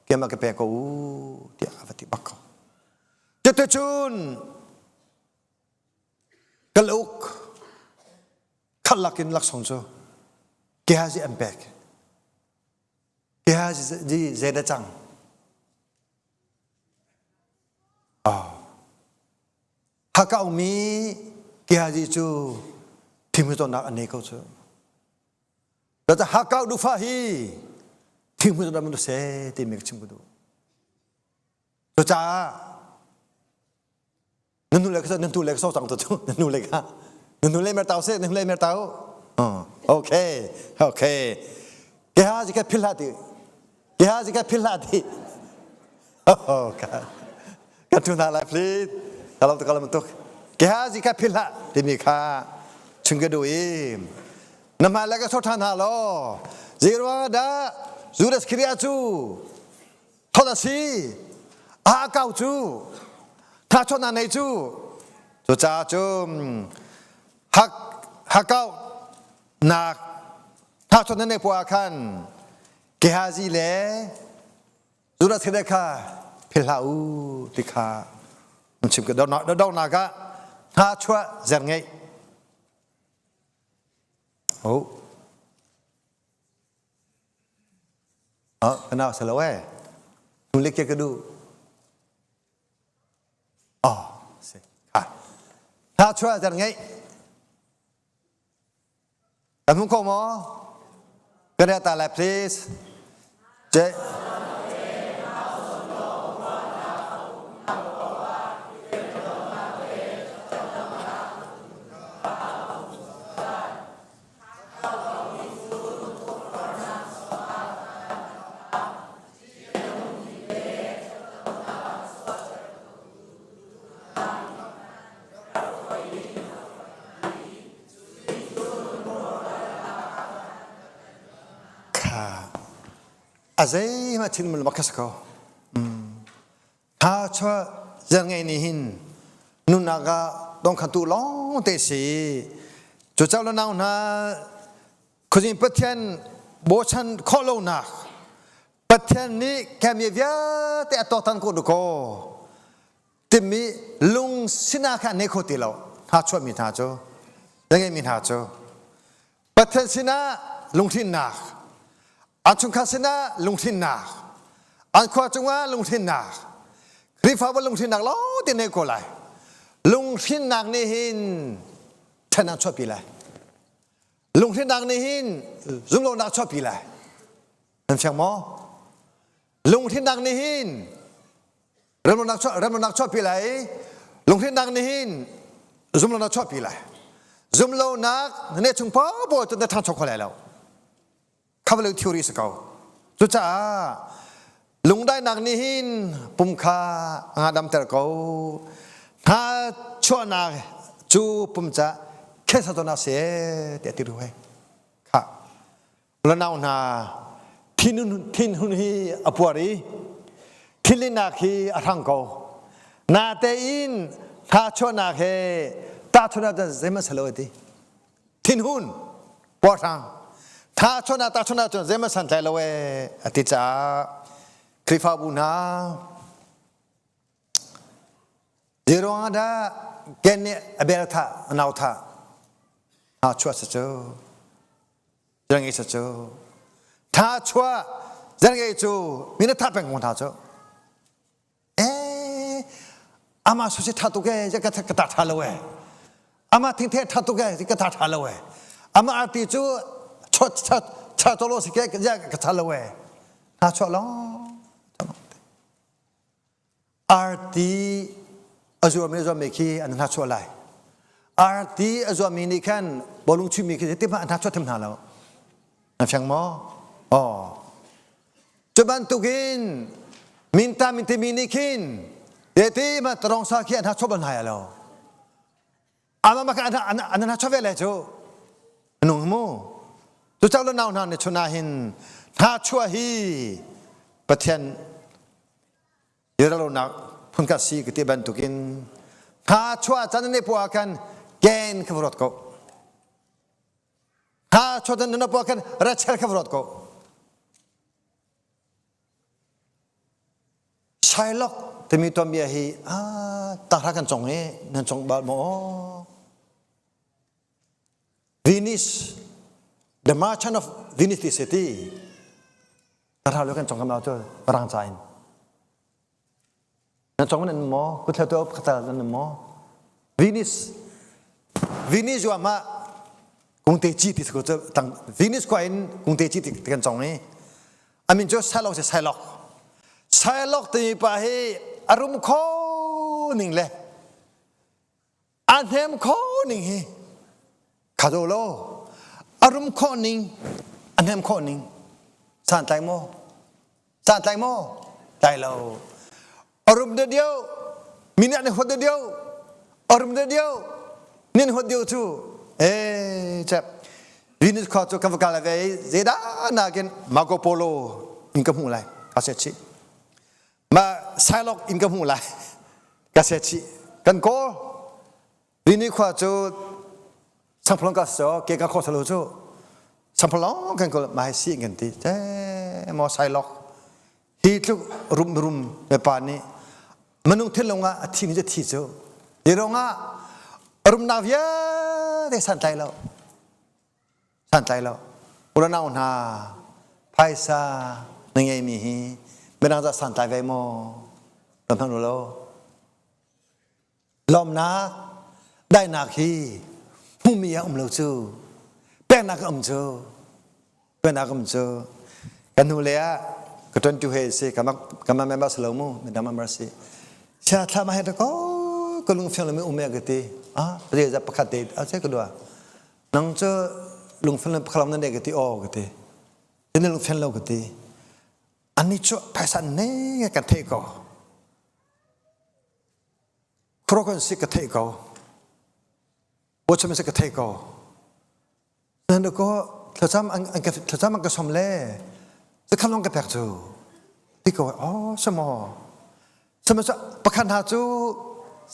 keimah ka pe ko u tiah a va ti bak ko. Cuticun kalauk khat lakin laksawng cu Gehazi an pek. Gehazi zeidah cang? Oh. Haka ummi Gehazi cu thimhmutonnak an nei ko cu. Data hakau dufa hi thimhmutonnak mun se timi ka chim ka duh. Cucaah nan nu le ka nan tu le ka so cang tu cu nan nu le ka nan nu le mer tau se nan nu le mer tau okay okay Gehazi ka phil hlah ti Gehazi ka phil hlah ti oh God ka tu hna lai please kalam kalam tuk Gehazi ka phil hlah timi kha chung ka du i na hmai le ka so ṭhan hna law zei ruangah dah Judas Khiria cu. Thot a si. A kau cu. Tha chon na nei cu. Cucaah cu hak hakau nak tha chon na nei puah khan Gehazi le Judah thil kha phil hlah u ti kha an chim ka donghnak ah hna chuah zer ngeih. Oh. Ah, kana salo eh. Nulik ke ka du. Oh, si. Ha. Hna chuah zer ngeih. Kan hmu kho maw? Kan ta lai please. Je. Kha a zeihmah thil mun bak kha si ko. Tha chuah zer ngei nih hin nunnak ah dongkhantu lawng te si. Cu cau le nau hna khuazing Pathian bochan khawh lonak Pathian nih kemi vialte a tuaktan ko dukaw timi lung sinah kha nei kho ti lo hna chuahmi hna cu na ngeimi hna cu Pathian sinah lunghrinnak an chungkhar sinah lunghrinnak an khua cungah lunghrinnak Khrihfabu lunghrinnak lawng te nei ko lai lunghrinnak nih hin ṭhen an chuahpi lai lunghrinnak nih hin zumlonak chuahpi lai nan fiang maw lunghrinnak nih hin remlonak chuah remlonak chuahpi lai lunghrinnak nih hin zumlonak chuahpi lai zumlonak ne chung paoh cu na ṭhangcho kho lai lo kha theory si ko cucaah lungdainak nih hin pum kha nga damter ko hna chuahnak cu pum ca khensa tawnnak si tiah ti ru hei kha Lanau hna thinhun thinhun hi a puar i thilinak hi a hrang ko. Natein hna chuahnak he tahchunak cun zeihmanh si lo a ti. Thinhun puarhrang tha chuahnak tahchunak cun zeihmanh santlai lo ee a ti caah Khrihfabu hna Zeiruang ah dah Ken nih a bel thah a nau thah hna chuah si cu Zerngei sa cu tha chuah zerngei cu mi na tha peng ko hna cu eh ama su si tha tuk e ka ka ta tha lo e ama thing the tha tuk e ka ta tha lo e ama arti cu chot chat cha to lo si ke ka tha lo e tha chuah lo Arti a zuarmi zuarmi khi an hna chuah lai. Arti a zuarmi nih khan bawlung chuihmi khi zeitin hmanh an hna chuah them hna lo. Na fiang maw? Aw. Cu bantukin minta min timi nih khin zeiti hmanh tarong sa khi an hna chuah bal hna lo. Ama maka an an hna chuah ve lai cu. Nung mu. Cu cau le nau hna nih chun ah hin hna chuah hi Pathian Iralonak phun ka si ka ti bantukin hna chuah can ne puah khan ken kha ruat ko hna chuah can na puah khan Rachel kha ruat ko Shylock timi tuanbia hi ah tahra kan cong i nan cong bal maw Venice the merchant of Venice ti city Tarha lo kan cong kam cu rang ca in. Nan cong nan maw? Kuthle tu khatal nan maw? Venice Venice ju ma kungte chi ti ko cu tang Venice kwa in kungte chi ti kan cong i amin cu Shylock si Shylock Shylock ti pa hi arum kho ning le a hnem kho ning hi kha do lo a rum khawh ning a hnem khawh ning santlai maw santlai maw tlai lo a rum de dio mi nih an huat de dio a rum de dio nin huat dio cu e chep Venus khua cu kan va kal ve zeidah nakin Marco Polo in ka hmuh lai a se chi. Ma Sailok in ka hmuh lai. Ka se chih. Kan kawl. Rini khua cu sangphalong ka so ke ka kho salo cu sangphalong kan kawl mai si kan ti. Te mo Sailok. Hi tluk rum rum me pa nih minung thinlung ah a thi ni cu thi cu. Hi ruangah rumnak vialte santlai lo. Santlai lo. Ulanau hna, phaisa na ngeimi hi midang za santlai ve maw? Kan hmang lo. Lawmnak, daihnak hi hmuhmi ah um lo cu. Peknak a um cu. Peknak um cu. Kan hnu le ah ka ṭuan tu he si ka ma member si lo mu midang member si. Sia thla ma he ta ko ka lung fiang lo mi um e ka ti. Ah, za pakhat te a che ka dua. Nang cu lungfel le pakhalam na ne ka ti aw ka ti. Tin lungfel lo ka ti. Ani cu phaisa ne kan theih ko. Khuro si ka theih ko. Bochan si ka theih ko. Nan ko thlacam an an thlacam an ka som le zakhan long ka pek cu. Ti ko oh samo. Sama pakhat hna cu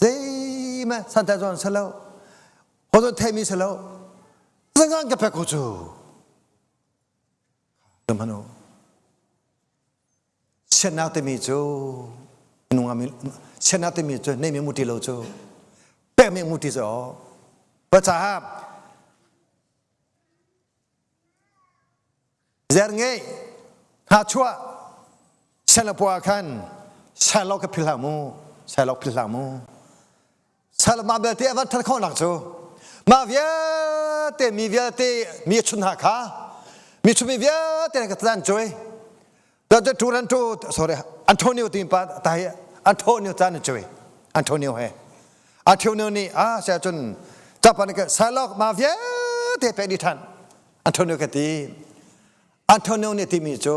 zeima santai zon salo Hozo theimi si lo. Zangan ka pek ko cu. Lamhanu. Siannak timi cu minung ami siannak timi cu neimi muti lo cu pekmi muti cu pa caah Zer ngei hnahchuah Singapore ah khan Sherlock ka philh hlah mu Sherlock philh hlah mu Sherlock mah belte a van that khawhnak cu mah vialte mi vialte mi a chun hna kha mi chun mi vialte ka tan cuai da Toronto sorry Antonio ti pa ta hi Antonio tan cuai Antonio he Antonio nih ah sia cun tapan ka Sherlock mah vialte pe di than Antonio ka ti. Antonio nih timi cu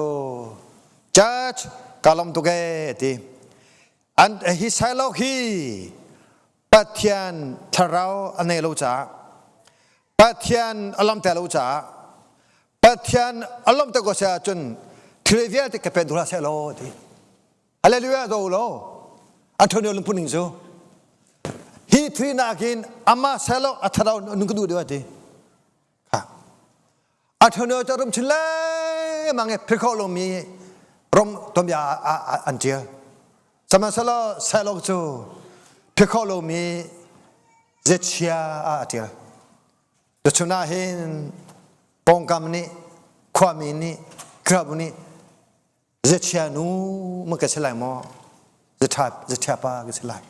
church ka lawm tuk ee ti. An hi Silo hi Pathian thlarau a nei lo caah Pathian a lawmter lo caah Pathian a lawmter ko seh ahcun thil vialte ka pen duh hlah seh law ti. Hallelujah do lo. Antonio lungput ning cu hi thil nakin amah selo a thlarau nun ka duh deuh ti. A ṭhano cu rum chin lengmang i philh khawh lomi rom tuanbia an ṭial. Sihmanhsehlaw Sherlock cu philh khawh lomi ziachia ah a ṭial. Tuchun ah hin pawngkam nih, khuami nih, Khrihfabu nih Ziachia nu ma ka si lai maw? Ziaṭha ziachia pa ka si lai.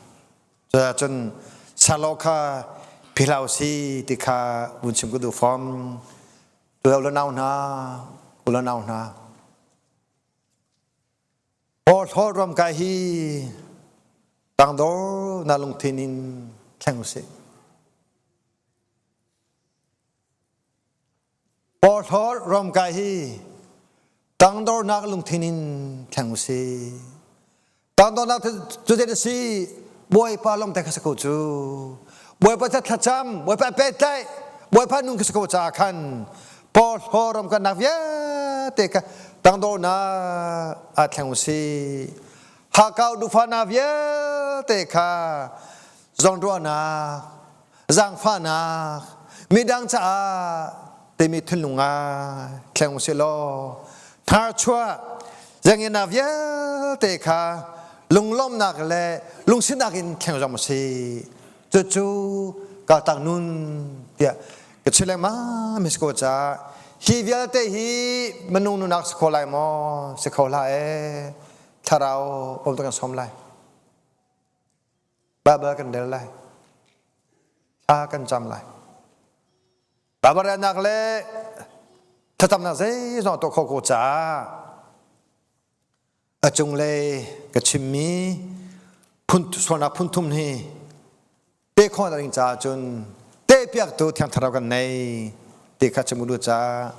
Cucun salo kha phihlau si ti kha vun chim ka duh fom. Tu le nau hna, u le nau hna. Porhlawt ram kai hi tangdor na lungthin in thleng usih. Porhlawt romkai hi tangdornak lungthin in thleng u si. Tangdornak cu zei a si? Bawipa lawng te kha si ko cu. Bawipa ca thlacam, Bawipa pehtlaih, Bawipa nun kha si ko caah khan porhlaw romkannak vialte kha tangdornak ah thleng u si. Hakau duhfahnak vialte kha zawnruahnak, zaangfahnak midang caah timi thinlung ah thleng usih law tharchuah zanginak vialte kha lunglawmhnak le lungsinak in thleng zong usih cucu kaltak nun tiah ka chim lengmang mi si ko caah hi vialte hi minung nunak si kho lai maw si kho hlah ee thlarau om kan som lai Baibal kan rel lai. Thla kan cam lai. Baibal relnak le thlacamnak zeizong tuah kho ko caah a cunglei ka chimmi phun sualnak phun thum hi te khawh ding caah cun tehpiaktu Thiang Thlarau kan nei ti kha chim u caah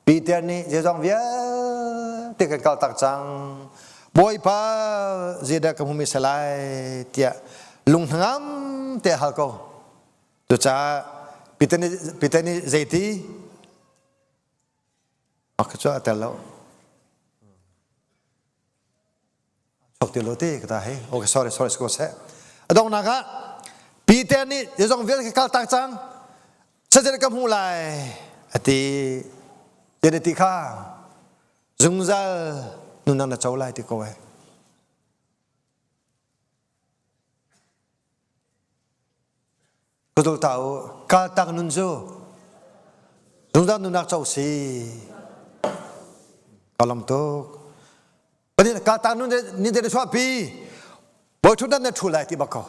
Peter nih zeizong vialte kan kaltak cang Bawipa zeidah ka hmumi si lai tiah lung hnangam te hal ko cucaah Peter nih Peter nih zeiti a cu a tel lo. Thok ti lo ti ka ta hei. Okay, sorry, sorry, ko seh. A donghnak ah Peter nih zeizong vialte kal tak cang. Sazet ka hmu lai ati. Jadi ti kha zungzal nunang na co lai ti ko ai. Kudul ta u kal tak nun cu zungzal nunnak co si. Kalam tuk. Pani kal tak nun ni de chuah pi. Bawi thutdan na thu lai ti bak ko.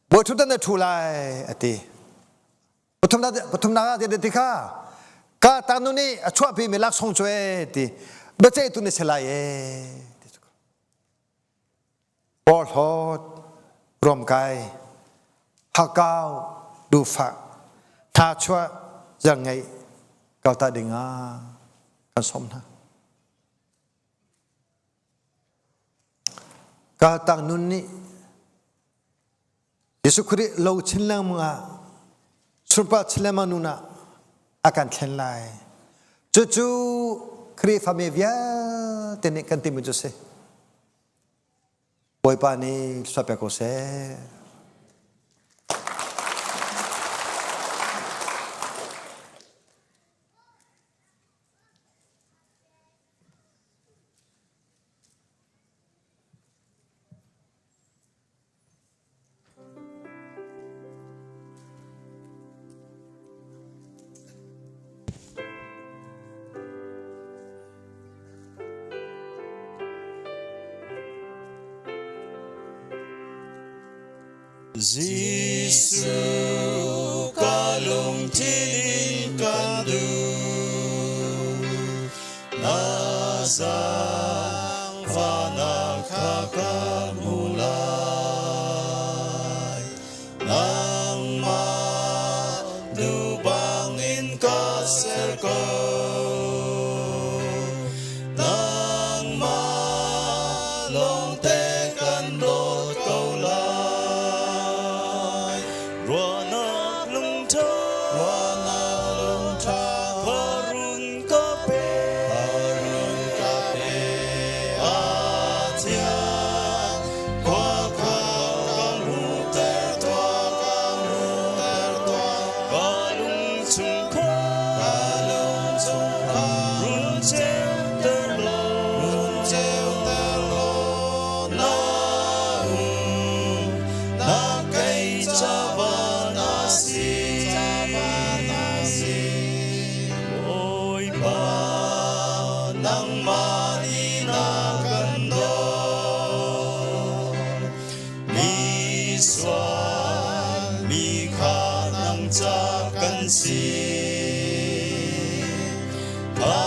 Bawi thutdan na thu lai ati. Pathumnak ah ti kha ka tak nun i a chuah pi mi laksawng cu e ti. Biaceih tu ni si lai e. Porhlawt, ruamkai, hakkau, duhfah, thachuah, zalngeih kaltak dingah kan sawm hna. Kaltak nun nih Jesuh Khrih lo chin lengmang ah sunpar chin lengmang nun ah a kan thlen lai. Cucu Khrihfami vialte nih kan timi cu si. Bawipa nih thluachuah pek ko seh. Jesuh ka lungthin in kan duh na zaangfahnak kha ka hmu lai. Nangmah duh bangin ka ser ko. Nangmah lawngte kan dawt ko lai. Ruahnak lungtha, ruahnak lungtha, khuarun ka pe, khuarun ka pe. A thiang, khua kha ka hmuhter tuah, ka hmuhter tuah. Ka lung chung khua, ka lung chung khua, run ceuter law, run ceuter law, na um, na kei cavan a si. Bawipa, nangmah nih na kan dawt. Mi sual mi kha nang ca kan si. Pa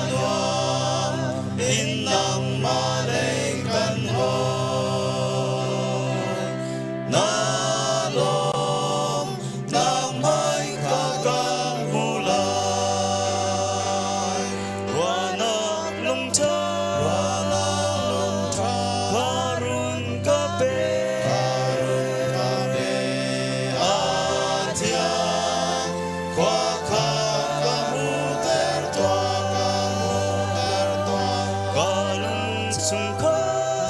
nuam in nangmah lei kan hawi. Na lawm nangmah ka kan hmu lai. Ruahnak lungtha, ruahnak lungtha, khuarun ka pe, khuarun ka pe. A thiang, khua kha ka hmuhter tuah, ka hmuhter tuah. Ka lung chung kha,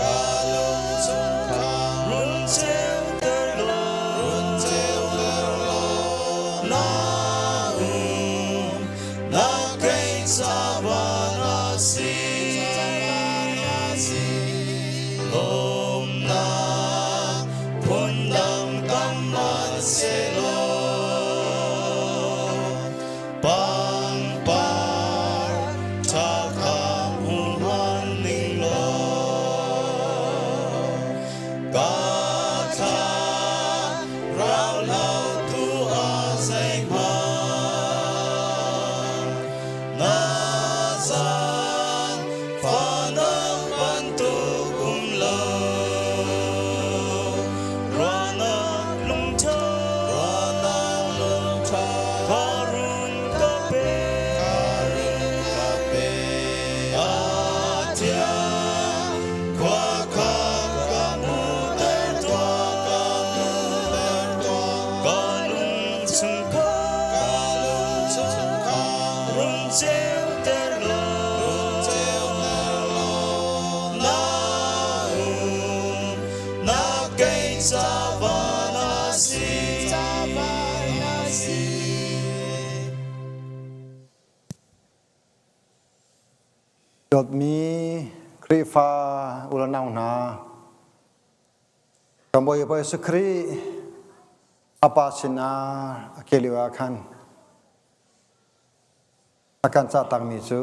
ka lung chung kha, run ceuter law, run ceuter law. Na um, na kei caban a si. Lawmnak phundang tam man sehlaw, pangpar ṭha kha hmu hman ning law, ka thla rau lo tu ah zeihmanh na zaangfahnak bantuk um lo. Ruahnak lungtha, ruahnak lungtha, khuarun ka pe, khuarun ka pe. A thiang, khua kha ka hmuhter. Kei ca van a si. Dawtmi Khrihfa u le nau hna, kan Bawipa Jesuh Khrih a Pa sinah a ke lio ah khan a kan cahtakmi cu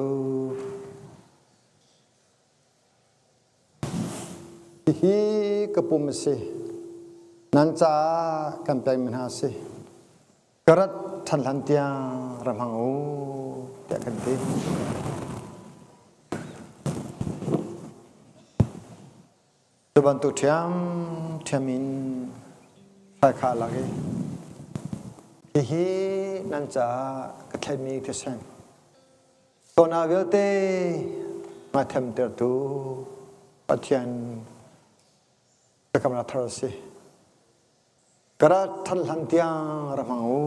hihi ka pum a si, nan caah kan pekmi hna a si. Ka rat ṭhan hlan tiang ra hmang u tiah kan ti. Cu bantuk ṭhiamṭhiam in hrai kha a lak i hihi nan caah ka thlaihmi thisen Tawna vialte ngaithemtertu Pathian biakamnak thar a si. Ka rat ṭhan hlan tiang ra hmang u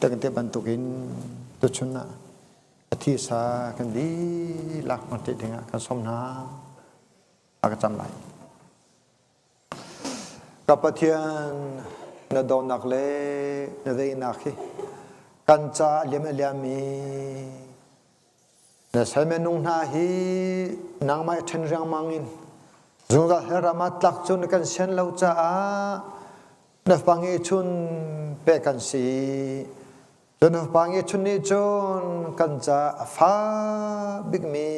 tengte bantukin tuchun ah a thisa kan dihlak hmang te dingah kan sawm hna. A ka cam lai. Ka Pathian, na dawtnak le na daihnak hi kan ca a liam a liammi na sal minung hna hi nangmah i ṭhen riangmang in zungzal hell ram ah tlak cu na kan sian lo caah na fapa ngeihchun pek kan si. Cun na fapa ngeihchun nih cun kan ca a fak bikmi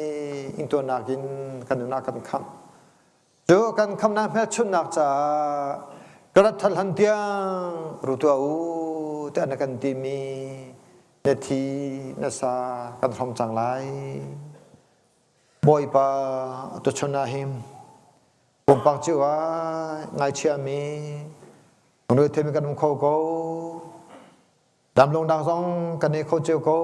ingtuarnak in kan nun ah kan khamh. Cu kan khamnak hmelchunhnak caah ka rat ṭhan hlan tiang ru tuah u tiah na kan timi na thi na sa kan hrawm cang lai. Bawipa tuchun ah hin pumpak cio ah ngaichiami lungre kan um kho ko. Damlongnak zong kan nei kho cio ko.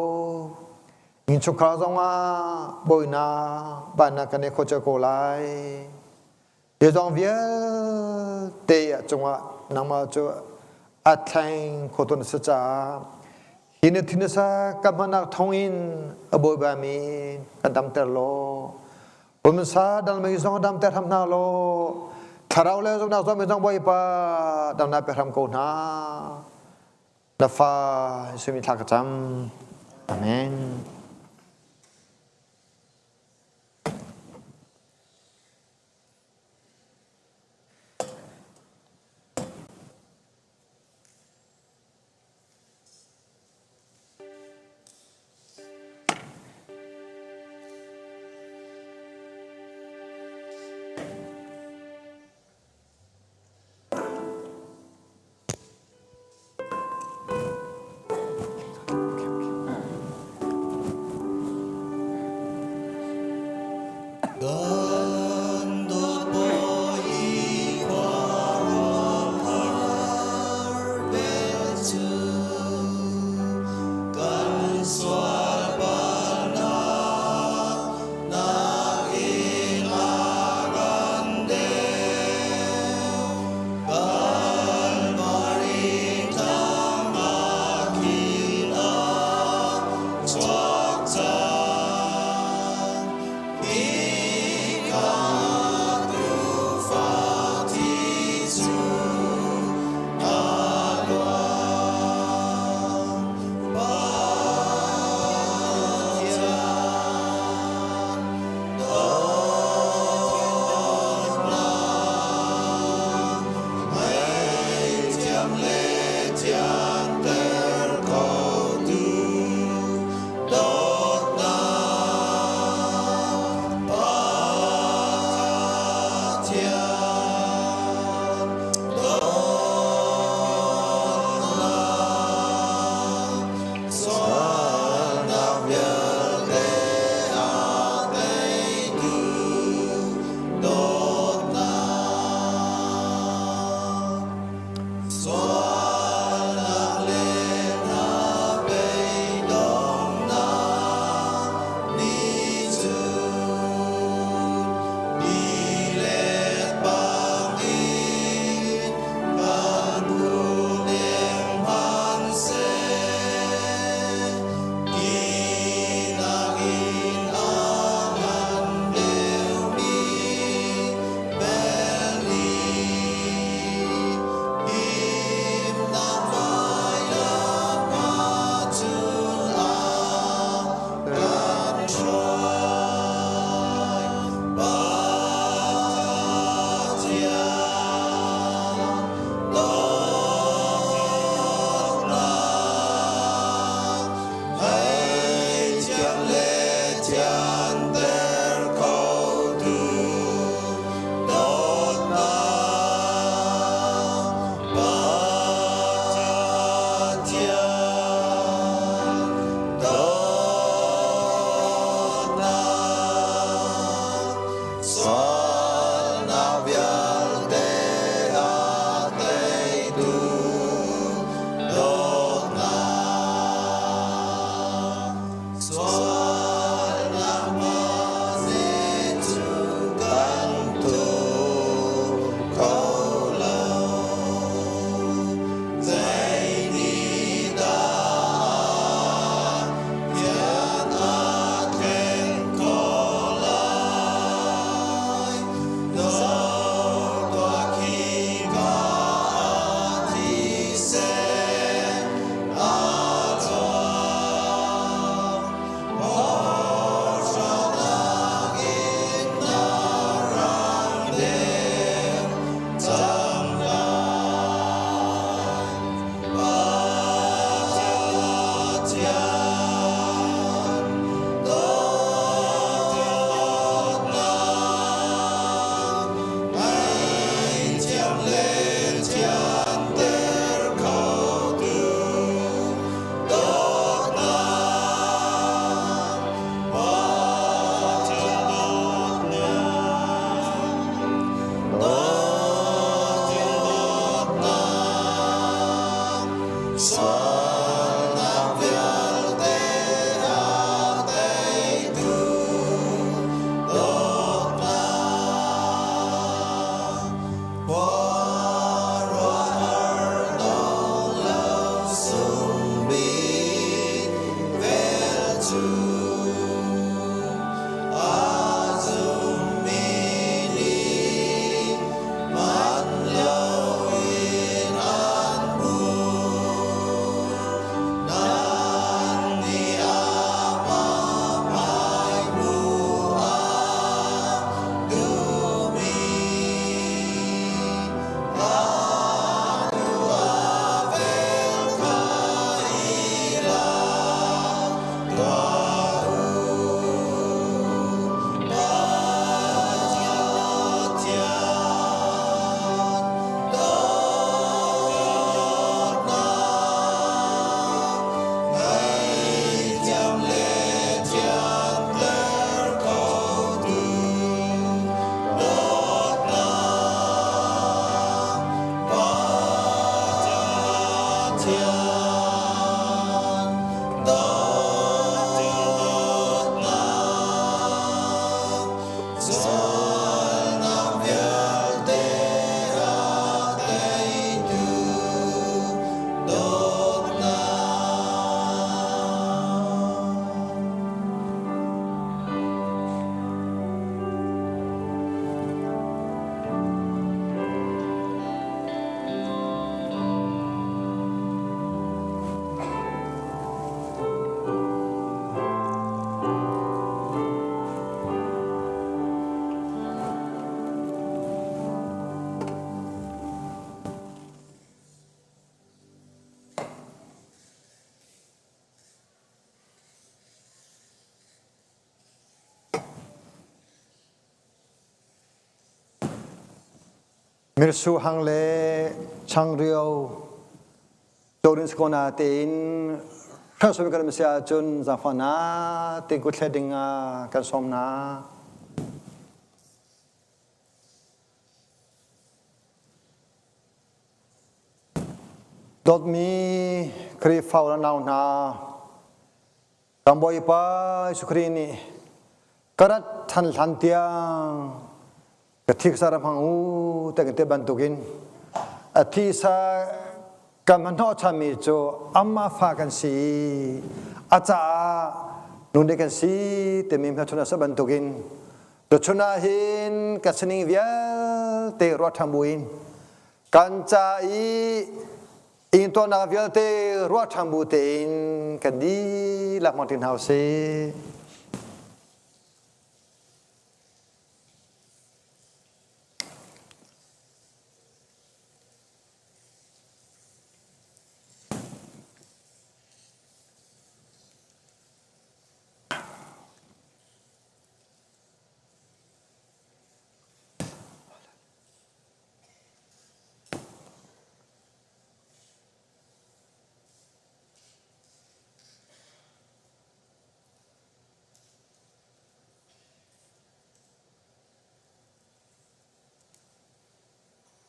Innchungkhar zong ah bawinak vannak kan nei kho cio ko lai. Hi zong vialte ah cungah nangmah cu a thleng kho tu na si caah hi na thin sa kan hmannak thawngin a bawipa mi kan damter law pumsa dangmi zong damter hram hna law thlarau le zumnak zong mi zong bawipa damnak pe hram ko hna. Na fa simi thla ka cam. Amen. Mirsu hang le changrio Jordan Skona tein hrangsawm kan si ahcun zaangfahna te kuthle ding ah kan sawm hna. Dawtmi Khrihfa u le nau hna, kan Bawipa Jesuh Khrih nih ka rat ṭhan hlan tiang ka thiksa ram hmang u te kan ti bantukin a thisa kan hmahnawhchanmi cu amah fa kan si i a caah nu kan si timi hmelchunh a si bantukin tuchun ah hin ka sining vialte ruah ṭhan buin kan ca i ingtuarnak vialte ruah ṭhan bu tein kan dihlak hmang ṭi hna usih.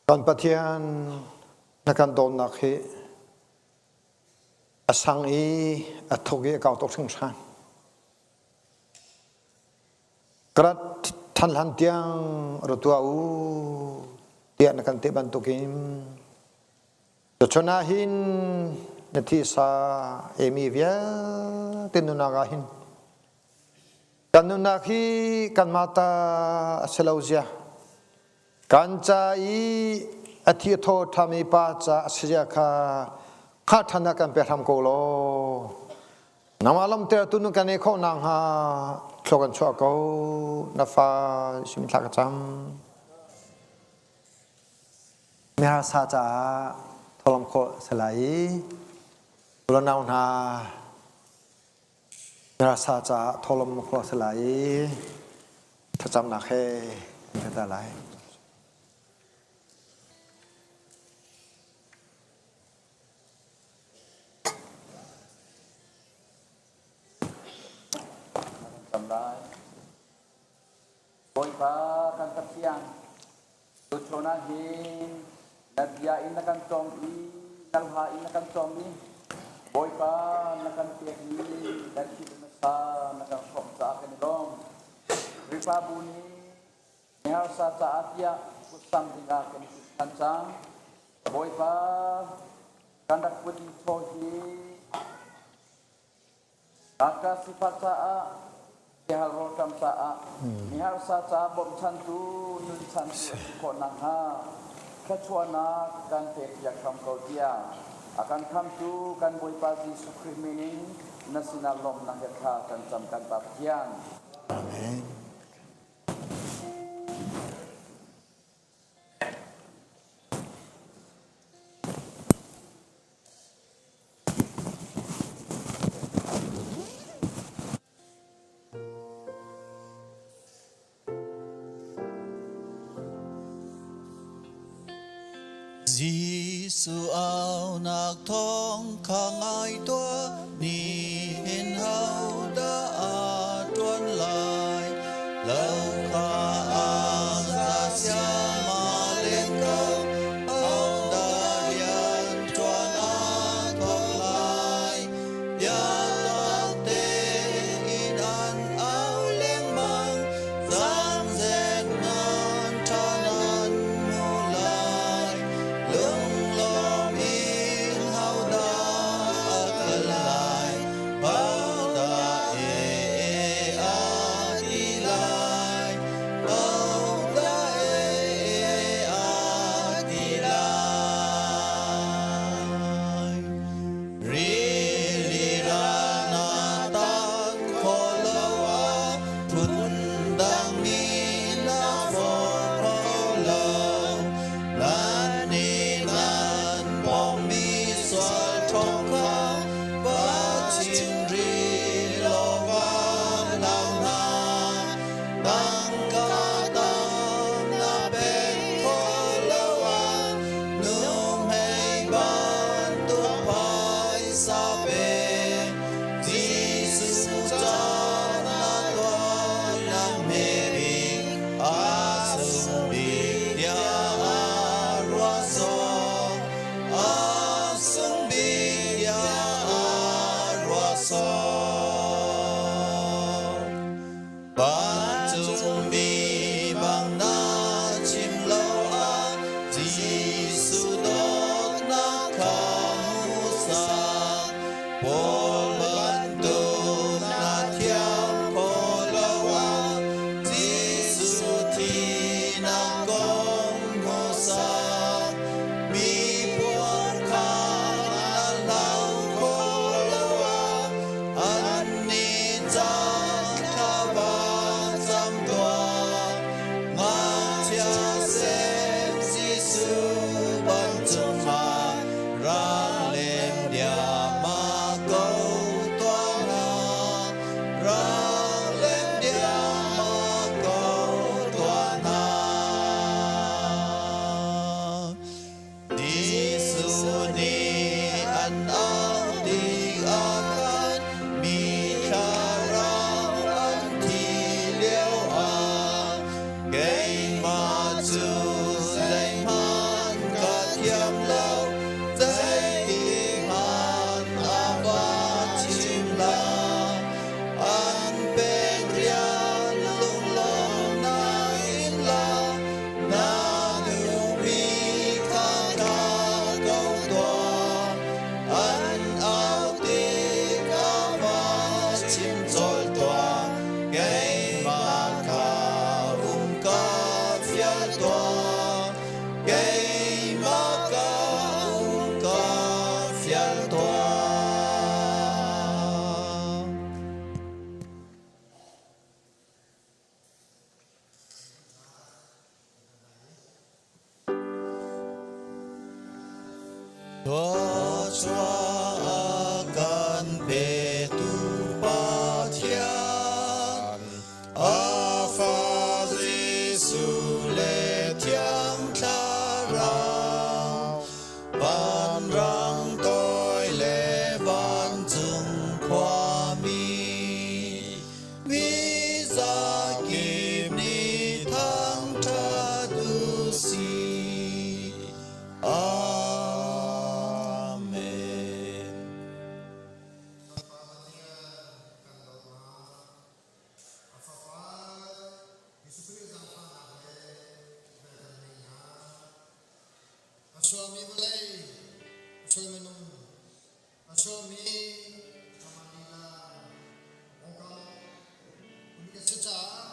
Kan Pathian na kan dawtnak hi a sang i a thuk i a kau tuk hringhran. Ka rat than hlan tiang ra tuah u tiah na kan ti bantukin tuchun ah hin na thisa emi vialte nunak ah hin kan nunnak hi kanmah ta a si lo zia kan ca i a thi a thaw ṭhami pa ca a si zia kha kha ṭhan ah kan pe hram ko law Nangmah lamter tu nu kan i khawh nakhnga thlua kan chuah ko. Na fa sim thla ka cam. Miharsa caah tholom khawh salai i ulanau hna miharsa caah tholom khawh salai i thlacamnak he kan ta lai. Bawipa kan Pathian, tuchun ah hin na bia in na kan cawm i na hla in na kan cawm i Bawipa na kan pekmi na thil na sa na kan hrawmh caah kan i lawm. Khrihfabu nih miharsa caah tiah kutsam dingah kan i timh ṭhan cang. Bawipa kan rak put mi chaw hi Ngakṭah sifak caah siahal rawlṭam caah miharsa ca bawmchantu nunchantu a si khawh nakhnga thluachuahnak kan pekpiak hram ko tiah a kan khamtu kan Bawipa Jesuh Khrih min in na sinah lawmhnak he thla kan cam kan Pa Pathian. Amen. Jesuh aunak thawng kha ngai tuah, nihin hodah a ṭuan lai? Lo kha a za siama len ko, hodah rian ṭuan a thawk lai? Biatak tein an au lengmang, Zangzet nan ṭha nan hmu lai. Lunglawm in hodah a kal lai? Jesuh dawtnak kha hmuhsak, Paul bantuk na thiam khawh lo ah, Jesuh thihnak kong hmuhsak, mi puar kha na hlau khawh lo ah, Annih ca thla va cam tuah, ngakchia sem Jesuh vancung ah ra lem diahmah ko tuah hna, ra lem diahmah ko tuah hna. Jesuh nih an auh tikah khan mi thlarau an thi lioah keimah cu zeihmanh ka thiam lo, zeitikhmanh a va chim lo. An pek rian lunglawmhnak in la, Na duhmi kha ka ko tuah, an au tikah va chim colh tuah, keimah kha um ka fial tuah, keimah ka um ka fial tuah. Thluachuah a kan petu Pathian, a Fa Jesuh le Thiang Thlarau, vanrang toi le vancung khuami, Mi zakip nih thangṭhat u sih. Amen. A suami vawlei, a sual minung, A chuahmi Manila kongkau ka si caah.